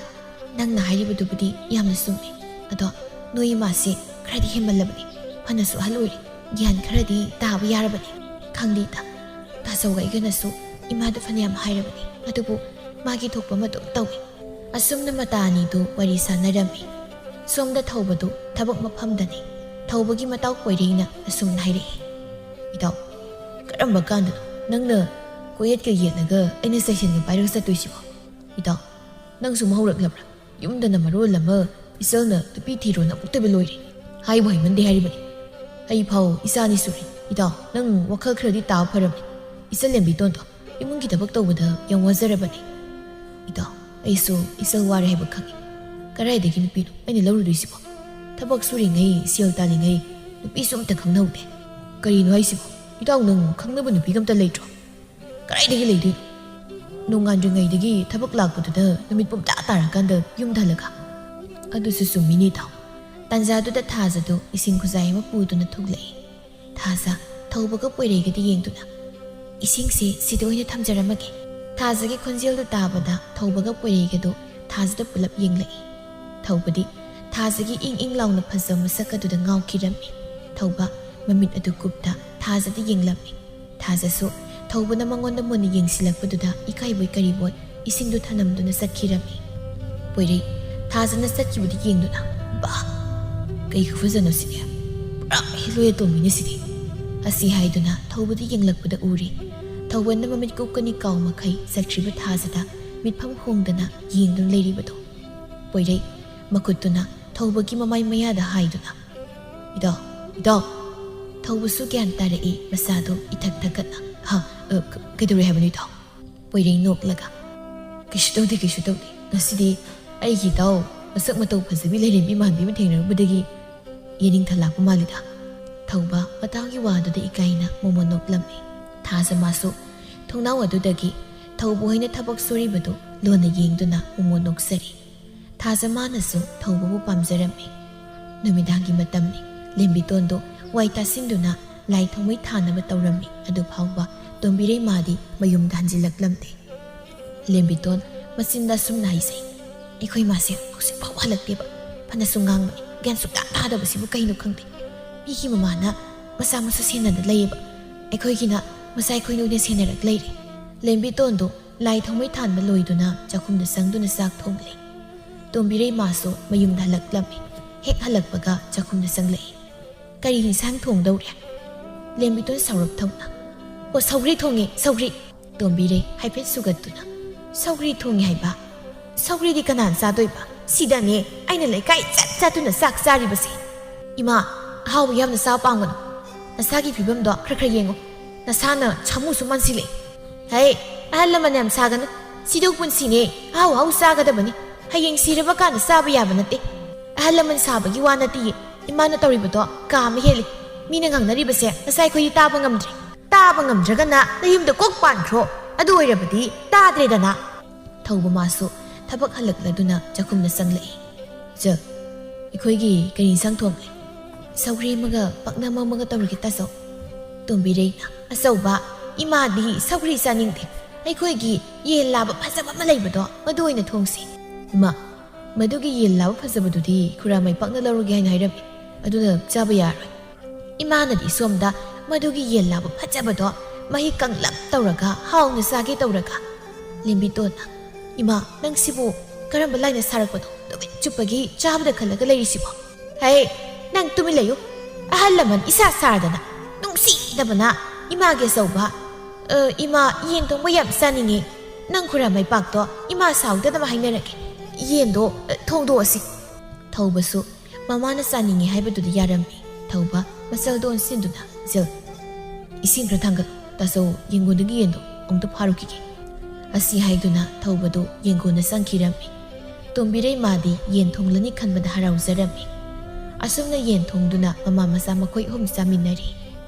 ꯅꯪꯅ ꯍꯥꯏꯔꯤꯕꯗꯨꯕꯨꯗꯤ ꯌꯥꯝꯅ ꯆꯨꯝꯃꯤ꯫ ꯑꯗꯣ ꯅꯣꯏ ꯏꯃꯥꯁꯦ ꯈꯔꯗꯤ ꯍꯦꯟꯃꯜꯂꯕꯅꯤ꯫ ꯐꯅꯁꯨ ꯑꯍꯜ ꯑꯣꯏꯔꯦ꯫ ꯒ꯭ꯌꯥꯟ ꯈꯔꯗꯤ ꯇꯥꯕ ꯌꯥꯔꯕꯅꯤ꯫ ꯈꯪꯗꯦ ꯏꯇꯥ, ꯇꯥꯆꯧꯒ ꯑꯩꯒꯅꯁꯨ ꯏꯃꯥꯗ ꯐꯅꯌꯥꯝ ꯍꯥꯏꯔꯕꯅꯤ꯫ ꯑꯗꯨꯕꯨ ꯃꯥꯒꯤ ꯊꯣꯛꯄ ꯑꯃ ꯑꯗꯨꯝ ꯇꯧꯏ꯫ ꯑꯁꯨꯝꯅ ꯃꯇꯥ ꯑꯅꯤꯗꯨ ꯋꯥꯔꯤ ꯁꯥꯟꯅꯔꯝꯃꯤ꯫ ꯁꯣꯝꯗ ꯊꯧꯕꯗꯨ ꯊꯕꯛ ꯃꯐꯝꯗꯅꯤ꯫ ꯊꯧꯕꯒꯤ ꯃꯇꯥꯎ ꯄꯣꯏꯔꯩꯅ ꯑꯁꯨꯝꯅ ꯍꯥꯏꯔꯛꯏ꯫ "ꯏꯇꯥꯎ, ꯀꯔꯝꯕ ꯀꯥꯟꯗꯅꯣ ꯅꯪꯅ ꯀꯣꯌꯦꯠꯀ ꯌꯦꯠꯂꯒ ꯑꯩꯅ ꯆꯩꯁꯦꯟꯒ ꯄꯥꯏꯔꯒ ꯆꯠꯇꯣꯏꯁꯤꯕꯣ? ꯏꯇꯥꯎ, ꯅꯪꯁꯨ ꯃꯍꯧꯔꯛꯂꯕ꯭ꯔꯥ? ꯌꯨꯝꯗꯅ ꯃꯔꯣꯜ ꯑꯃ ꯏꯆꯜꯅ ꯅꯨꯄꯤ ꯊꯤꯔꯣꯅ ꯑꯣꯛꯇꯕ ꯂꯣꯏꯔꯦ꯫ ꯍꯥꯏꯕꯨ ꯍꯥꯏꯃꯟꯗꯦ ꯍꯥꯏꯔꯤꯕꯅꯤ꯫ ꯑꯩ ꯐꯥꯎ ꯏꯆꯥ ꯑꯅꯤ ꯁꯨꯔꯦ꯫ ꯏꯇꯥꯎ, ꯅꯪ ꯋꯥꯈꯜ ꯈꯔꯗꯤ ꯇꯥꯕ ꯐꯔꯝꯅꯤ꯫ ꯏꯆꯜ ꯂꯦꯝꯕꯤꯇꯣꯟꯗꯣ ꯏꯃꯨꯡꯒꯤ ꯊꯕꯛ ꯇꯧꯕꯗ ꯌꯥꯝ ꯋꯥꯖꯔꯕꯅꯤ꯫ ꯏꯇꯥꯎ, ꯑꯩꯁꯨ ꯏꯆꯜ ꯋꯥꯔꯦ ꯍꯥꯏꯕ ꯈꯪꯉꯤ꯫ ꯀꯗꯥꯏꯗꯒꯤ ꯅꯨꯄꯤꯅꯣ ꯑꯩꯅ ꯂꯧꯔꯨꯗꯣꯏꯁꯤꯕꯣ? ꯊꯕꯛ ꯁꯨꯔꯤꯉꯩ, ꯁꯦꯜ ꯇꯥꯜꯂꯤꯉꯩ ꯅꯨꯄꯤꯁꯨ ꯑꯝꯇ ꯈꯪꯅꯍꯧꯗꯦ꯫ ꯀꯔꯤꯅꯣ ꯍꯥꯏꯁꯤꯕꯣ? ꯏꯇꯥꯎ, ꯅꯪ ꯈꯪꯅꯕ ꯅꯨꯄꯤꯒ ꯑꯝꯇ ꯂꯩꯇ꯭ꯔꯣ? ꯀꯗꯥꯏꯗꯒꯤ ꯂꯩꯗꯣꯏꯅꯣ? ꯅꯣꯡꯉꯥꯟꯗ꯭ꯔꯤꯉꯩꯗꯒꯤ ꯊꯕꯛ ꯂꯥꯛꯄꯗꯨꯗ ꯅꯨꯃꯤꯠ ꯄꯨꯝꯇꯥ ꯇꯥꯔꯀꯥꯟꯗ ꯌꯨꯝꯗ ꯍꯜꯂꯒ꯫ ꯑꯗꯨꯁꯨ ꯆꯨꯝꯃꯤꯅꯦ ꯏꯇꯥꯎ꯫ ꯇꯥꯟꯖꯥꯗꯨꯗ ꯊꯥꯖꯗꯨ ꯏꯁꯤꯡ ꯈꯨꯖꯥꯏ ꯑꯃ ꯄꯨꯗꯨꯅ ꯊꯣꯛꯂꯛꯏ꯫ ꯊꯥꯖ, ꯊꯧꯕꯒ ꯄꯣꯏꯔꯩꯒꯗꯤ ꯌꯦꯡꯗꯨꯅ, "ꯏꯁꯤꯡꯁꯦ ꯁꯤꯗ ꯑꯣꯏꯅ ꯊꯝꯖꯔꯝꯃꯒꯦ꯫" ꯊꯥꯖꯒꯤ ꯈꯣꯟꯖꯦꯜꯗꯨ ꯇꯥꯕꯗ ꯊꯧꯕꯒ ꯄꯣꯏꯔꯩꯒꯗꯨ ꯊꯥꯖꯗ ꯄꯨꯂꯞ ꯌꯦꯡꯂꯛꯏ꯫ ꯊꯧꯕꯗꯤ ꯊꯥꯖꯒꯤ ꯏꯪ ꯏꯪ ꯂꯥꯎꯅ ꯐꯖꯕ ꯃꯁꯛ ꯑꯗꯨꯗ ꯉꯥꯎꯈꯤꯔꯝꯃꯤ꯫ ꯊꯧꯕ ꯃꯃꯤꯠ ꯑꯗꯨ ꯀꯨꯞꯇ ꯊꯥꯖꯗ ꯌꯦꯡꯂꯝꯃꯤ꯫ ꯊꯥꯖꯁꯨ ꯊꯧꯕꯅ ꯃꯉꯣꯟꯗ ꯃꯨꯟꯅ ꯌꯦꯡꯁꯤꯜꯂꯛꯄꯗꯨꯗ ꯏꯀꯥꯏꯕꯣꯏ ꯀꯔꯤꯕꯣꯏ ꯏꯁꯤꯡꯗꯨ ꯊꯅꯝꯗꯨꯅ ꯆꯠꯈꯤꯔꯝꯃꯤ꯫ ꯄꯣꯏꯔꯩ ꯊꯥꯖꯅ ꯆꯠꯈꯤꯕꯗꯨ ꯌꯦꯡꯗꯨꯅ, "ꯕꯥ! ꯀꯩ ꯈꯨꯐꯖꯅꯣ ꯁꯤꯗꯤ? ꯄꯨꯔꯥ ꯍꯤꯂꯣꯏ ꯑꯇꯣꯝꯕꯤꯅꯤ ꯁꯤꯗꯤ!" ꯑꯁꯤ ꯍꯥꯏꯗꯨꯅ ꯊꯧꯕꯗ ꯌꯦꯡꯂꯛꯄꯗ ꯎꯔꯤ꯫ ꯊꯧꯕꯅ ꯃꯃꯤꯠ ꯀꯨꯞꯀꯅꯤ ꯀꯥꯎ ꯃꯈꯩ ꯆꯠꯈ꯭ꯔꯤꯕ ꯊꯥꯖꯗ ꯃꯤꯠꯐꯝ ꯍꯣꯡꯗꯅ ꯌꯦꯡꯗꯨꯅ ꯂꯩꯔꯤꯕꯗꯣ꯫ ꯄꯣꯏꯔꯩ ꯃꯈꯨꯠꯇꯨꯅ ꯊꯧꯕꯒꯤ ꯃꯃꯥꯏ ꯃꯌꯥꯗ ꯍꯥꯏꯗꯨꯅ, "ꯏꯇꯥꯎ, ꯏꯇꯥꯎ!" ꯊꯧꯕꯁꯨ ꯒ꯭ꯌꯥꯟ ꯇꯥꯔꯛꯏ, ꯃꯁꯥꯗꯨ ꯏꯊꯛ ꯊꯛꯀꯠꯅ꯫ "ꯍꯥ? ꯑ, ꯀ-, ꯀꯩꯗꯧꯔꯦ ꯍꯥꯏꯕꯅꯣ ꯏꯇꯥꯎ?" ꯄꯣꯏꯔꯩ ꯅꯣꯛꯂꯒ, "ꯀꯩꯁꯨ ꯇꯧꯗꯦ, ꯀꯩꯁꯨ ꯇꯧꯗꯦ꯫ ꯉꯁꯤꯗꯤ ꯑꯩꯒꯤ ꯏꯇꯥꯎ ꯃꯁꯛ ꯃꯇꯧ ꯐꯖꯕꯤ ꯂꯥꯏꯔꯦꯝꯕꯤ ꯃꯥꯟꯕꯤ ꯑꯃ ꯊꯦꯡꯅꯔꯨꯕꯗꯒꯤ ꯌꯦꯅꯤꯡꯊ ꯂꯥꯛꯄ ꯃꯥꯜꯂꯤꯗ꯫" ꯊꯧꯕ ꯃꯇꯥꯡꯒꯤ ꯋꯥꯗꯨꯗ ꯏꯀꯥꯏꯅ ꯃꯣꯃꯣꯟ ꯅꯣꯛꯂꯝꯃꯤ꯫ ꯊꯥꯖꯃꯥꯁꯨ ꯊꯣꯡꯅꯥꯎ ꯑꯗꯨꯗꯒꯤ ꯊꯧꯕ ꯍꯣꯏꯅ ꯊꯕꯛ ꯁꯨꯔꯤꯕꯗꯨ ꯂꯣꯟꯅ ꯌꯦꯡꯗꯨꯅ ꯃꯣꯃꯣꯟ ꯅꯣꯛꯆꯔꯤ꯫ ꯊꯥꯖꯃꯥꯅꯁꯨ ꯊꯧꯕꯕꯨ ꯄꯥꯝꯖꯔꯝꯃꯤ꯫ ꯅꯨꯃꯤꯗꯥꯡꯒꯤ ꯃꯇꯝꯅꯤ꯫ ꯂꯦꯝꯕꯤꯇꯣꯟꯗꯨ ꯋꯥꯏ ꯇꯥꯁꯤꯟꯗꯨꯅ ꯂꯥꯏ ꯊꯥꯎꯃꯩ ꯊꯥꯅꯕ ꯇꯧꯔꯝꯃꯤ꯫ ꯑꯗꯨ ꯐꯥꯎꯕ ꯇꯣꯝꯕꯤꯔꯩꯃꯥꯗꯤ ꯃꯌꯨꯝꯗ ꯍꯟꯖꯤꯜꯂꯛꯂꯝꯗꯦ꯫ ꯂꯦꯝꯕꯤꯇꯣꯟ ꯃꯆꯤꯟꯗ ꯑꯁꯨꯝꯅ ꯍꯥꯏꯖꯩ, "ꯑꯩꯈꯣꯏ ꯃꯥꯁꯦ ꯍꯧꯖꯤꯛ ꯐꯥꯎ ꯍꯜꯂꯛꯇꯦꯕ꯫ ꯐꯅꯁꯨ ꯉꯥꯡꯕꯅꯤ, ꯒ꯭ꯌꯥꯟ ꯁꯨꯛꯇꯥ ꯇꯥꯗꯕꯁꯤꯕꯨ ꯀꯩꯅꯣ ꯈꯪꯗꯦ꯫ ꯃꯤꯒꯤ ꯃꯃꯥꯅ ꯃꯆꯥ ꯃꯁꯨ ꯁꯦꯟꯅꯗ ꯂꯩꯌꯦꯕ꯫ ꯑꯩꯈꯣꯏꯒꯤꯅ ꯃꯆꯥ ꯑꯩꯈꯣꯏꯅ ꯑꯣꯏꯅ ꯁꯦꯟꯅꯔꯒ ꯂꯩꯔꯦ꯫" ꯂꯦꯝꯕꯤꯇꯣꯟꯗꯨ ꯂꯥꯏ ꯊꯥꯎꯃꯩ ꯊꯥꯟꯕ ꯂꯣꯏꯗꯨꯅ ꯆꯥꯛꯈꯨꯝꯗ ꯆꯪꯗꯨꯅ ꯆꯥꯛ ꯊꯣꯡꯂꯦ꯫ ꯇꯣꯝꯕꯤꯔꯩꯃꯥꯁꯨ ꯃꯌꯨꯝꯗ ꯍꯜꯂꯛꯂꯝꯃꯤ꯫ ꯍꯦꯛ ꯍꯜꯂꯛꯄꯒ ꯆꯥꯛꯈꯨꯝꯗ ꯆꯪꯂꯛꯏ꯫ "ꯀꯔꯤ ꯏꯟꯁꯥꯡ ꯊꯣꯡꯗꯧꯔꯦ?" ꯂꯦꯝꯕꯤꯇꯣꯟ ꯁꯥꯎꯔꯞ ꯊꯧꯅ, "ꯑꯣ, ꯁꯧꯒ꯭ꯔꯤ ꯊꯣꯡꯉꯦ, ꯁꯧꯒ꯭ꯔꯤ꯫" ꯇꯣꯝꯕꯤꯔꯩ ꯍꯥꯏꯐꯦꯠ ꯁꯨꯒꯠꯇꯨꯅ, "ꯁꯧꯒ꯭ꯔꯤ ꯊꯣꯡꯉꯦ ꯍꯥꯏꯕ? ꯁꯧꯒ꯭ꯔꯤꯗꯤ ꯀꯅꯥꯅ ꯆꯥꯗꯣꯏꯕ? ꯁꯤꯗꯅꯦ ꯑꯩꯅ ꯂꯩꯀꯥꯏ ꯆꯠ ꯆꯠꯇꯨꯅ ꯆꯥꯛ ꯆꯥꯔꯤꯕꯁꯦ꯫ ꯏꯃꯥ, ꯑꯍꯥꯎꯕ ꯌꯥꯝꯅ ꯆꯥꯕ ꯄꯥꯝꯒꯅꯨ꯫ ꯅꯁꯥꯒꯤ ꯐꯤꯕꯝꯗꯣ ꯈꯔ ꯈꯔ ꯌꯦꯡꯉꯨ꯫ ꯅꯁꯥꯅ ꯁꯥꯃꯨꯁꯨ ꯃꯥꯟꯁꯤꯜꯂꯛꯑꯦ꯫ ꯍꯩ, ꯑꯍꯜ ꯂꯃꯟ ꯌꯥꯝ ꯁꯥꯒꯅꯨ꯫ ꯁꯤꯗꯧ ꯄꯨꯟꯁꯤꯅꯦ, ꯑꯍꯥꯎ ꯑꯍꯥꯎ ꯆꯥꯒꯗꯕꯅꯤ꯫ ꯍꯌꯦꯡ ꯁꯤꯔꯕ ꯀꯥꯟꯗ ꯆꯥꯕ ꯌꯥꯕ ꯅꯠꯇꯦ꯫ ꯑꯍꯜ ꯂꯃꯟ ꯁꯥꯕꯒꯤ ꯋꯥ ꯅꯠꯇꯤꯌꯦ꯫ ꯏꯃꯥꯅ ꯇꯧꯔꯤꯕꯗꯣ ꯀꯥ ꯑꯃ ꯍꯦꯜꯂꯤ꯫ ꯃꯤꯅ ꯉꯥꯡꯅꯔꯤꯕꯁꯦ ꯉꯁꯥꯏ ꯑꯩꯈꯣꯏꯗꯤ ꯇꯥꯕ ꯉꯝꯗ꯭ꯔꯦ꯫" "ꯇꯥꯕ ꯉꯝꯗ꯭ꯔꯒꯅ ꯅꯌꯨꯝꯗ ꯀꯣꯛ ꯄꯥꯟꯈ꯭ꯔꯣ꯫ ꯑꯗꯨ ꯑꯣꯏꯔꯕꯗꯤ ꯇꯥꯗ꯭ꯔꯦꯗꯅ꯫" ꯊꯧꯕ ꯃꯥꯁꯨ ꯊꯕꯛ ꯍꯜꯂꯛꯂꯗꯨꯅ ꯆꯥꯛꯈꯨꯝꯗ ꯆꯪꯂꯛꯏ꯫ "ꯆ, ꯑꯩꯈꯣꯏꯒꯤ ꯀꯔꯤ ꯏꯟꯁꯥꯡ ꯊꯣꯡꯒꯦ?" "ꯁꯧꯒ꯭ꯔꯤ ꯑꯃꯒ ꯄꯥꯛꯅꯝ ꯑꯃꯒ ꯇꯧꯔꯒꯦ ꯇꯥꯆꯧ꯫" ꯇꯣꯝꯕꯤꯔꯩꯅ, "ꯑꯆꯧꯕ, ꯏꯃꯥꯗꯤ ꯁꯧꯒ꯭ꯔꯤ ꯆꯥꯅꯤꯡꯗꯦ꯫ ꯑꯩꯈꯣꯏꯒꯤ ꯌꯦꯟ ꯂꯥꯕ ꯐꯖꯕ ꯑꯃ ꯂꯩꯕꯗꯣ, ꯃꯗꯨ ꯑꯣꯏꯅ ꯊꯣꯡꯁꯤ꯫" "ꯏꯃꯥ, ꯃꯗꯨꯒꯤ ꯌꯦꯟ ꯂꯥꯕ ꯐꯖꯕꯗꯨꯗꯤ ꯈꯨꯔꯥ ꯃꯥꯏꯄꯥꯛꯅ ꯂꯧꯔꯒꯦ ꯍꯥꯏꯅ ꯍꯥꯏꯔꯝꯃꯤ꯫ ꯑꯗꯨꯅ ꯆꯥꯕ ꯌꯥꯔꯣꯏ꯫" ꯏꯃꯥꯅꯗꯤ ꯁꯣꯝꯗ ꯃꯗꯨꯒꯤ ꯌꯦꯟ ꯂꯥꯕ ꯐꯖꯕꯗꯣ ꯃꯍꯤ ꯀꯪꯂꯞ ꯇꯧꯔꯒ ꯍꯥꯎꯅ ꯆꯥꯒꯦ ꯇꯧꯔꯒ, ꯂꯦꯝꯕꯤꯇꯣꯟꯅ, "ꯏꯃꯥ, ꯅꯪꯁꯤꯕꯨ ꯀꯔꯝꯕ ꯂꯥꯏꯅ ꯁꯥꯔꯛꯄꯅꯣ ꯅꯨꯃꯤꯠ ꯆꯨꯞꯄꯒꯤ ꯆꯥꯕꯗ ꯈꯜꯂꯒ ꯂꯩꯔꯤꯁꯤꯕꯣ?" "ꯍꯩ, ꯅꯪ ꯇꯨꯃꯤꯟ ꯂꯩꯌꯨ꯫ ꯑꯍꯜ ꯂꯃꯟ ꯏꯁꯥ ꯁꯥꯔꯗꯅ, ꯅꯨꯡꯁꯤꯗꯕꯅ ꯏꯃꯥꯒꯤ ꯑꯆꯧꯕ꯫ ꯑ, ꯏꯃꯥ, ꯌꯦꯟ ꯊꯣꯡꯕ ꯌꯥꯝ ꯆꯥꯅꯤꯡꯉꯤ꯫ ꯅꯪ ꯈꯨꯔꯥ ꯃꯥꯏꯄꯥꯛꯇꯣ ꯏꯃꯥ ꯁꯥꯎꯗꯅꯕ ꯍꯥꯏꯅꯔꯒꯦ꯫ ꯌꯦꯟꯗꯣ, ꯑ, ꯊꯣꯡꯗꯣꯛꯑꯁꯤ꯫" ꯊꯧꯕꯁꯨ ꯃꯃꯥꯅ ꯆꯥꯅꯤꯡꯉꯤ ꯍꯥꯏꯕꯗꯨꯗ ꯌꯥꯔꯝꯃꯤ꯫ ꯊꯧꯕ ꯃꯆꯜꯗꯣ ꯑꯣꯟꯁꯤꯟꯗꯨꯅ, "ꯖꯤꯜ, ꯏꯁꯤꯡ ꯈꯔ ꯊꯥꯡꯒꯠꯂꯨ꯫ ꯇꯥꯆꯧ ꯌꯦꯡꯒꯣꯟꯗꯒꯤ ꯌꯦꯟꯗꯣ ꯑꯃꯨꯛꯇ ꯐꯥꯔꯨꯈꯤꯒꯦ꯫" ꯑꯁꯤ ꯍꯥꯏꯗꯨꯅ ꯊꯧꯕꯗꯨ ꯌꯦꯡꯒꯣꯟꯗ ꯆꯪꯈꯤꯔꯝꯃꯤ꯫ ꯇꯣꯝꯕꯤꯔꯩ ꯃꯥꯗꯤ ꯌꯦꯟ ꯊꯣꯡꯂꯅꯤ ꯈꯟꯕꯗ ꯍꯔꯥꯎꯖꯔꯝꯃꯤ꯫ ꯑꯁꯨꯝꯅ ꯌꯦꯟ ꯊꯣꯡꯗꯨꯅ ꯃꯃꯥ ꯃꯆꯥ ꯃꯈꯣꯏ ꯑꯍꯨꯝ ꯆꯥꯃꯤꯟꯅꯔꯤ꯫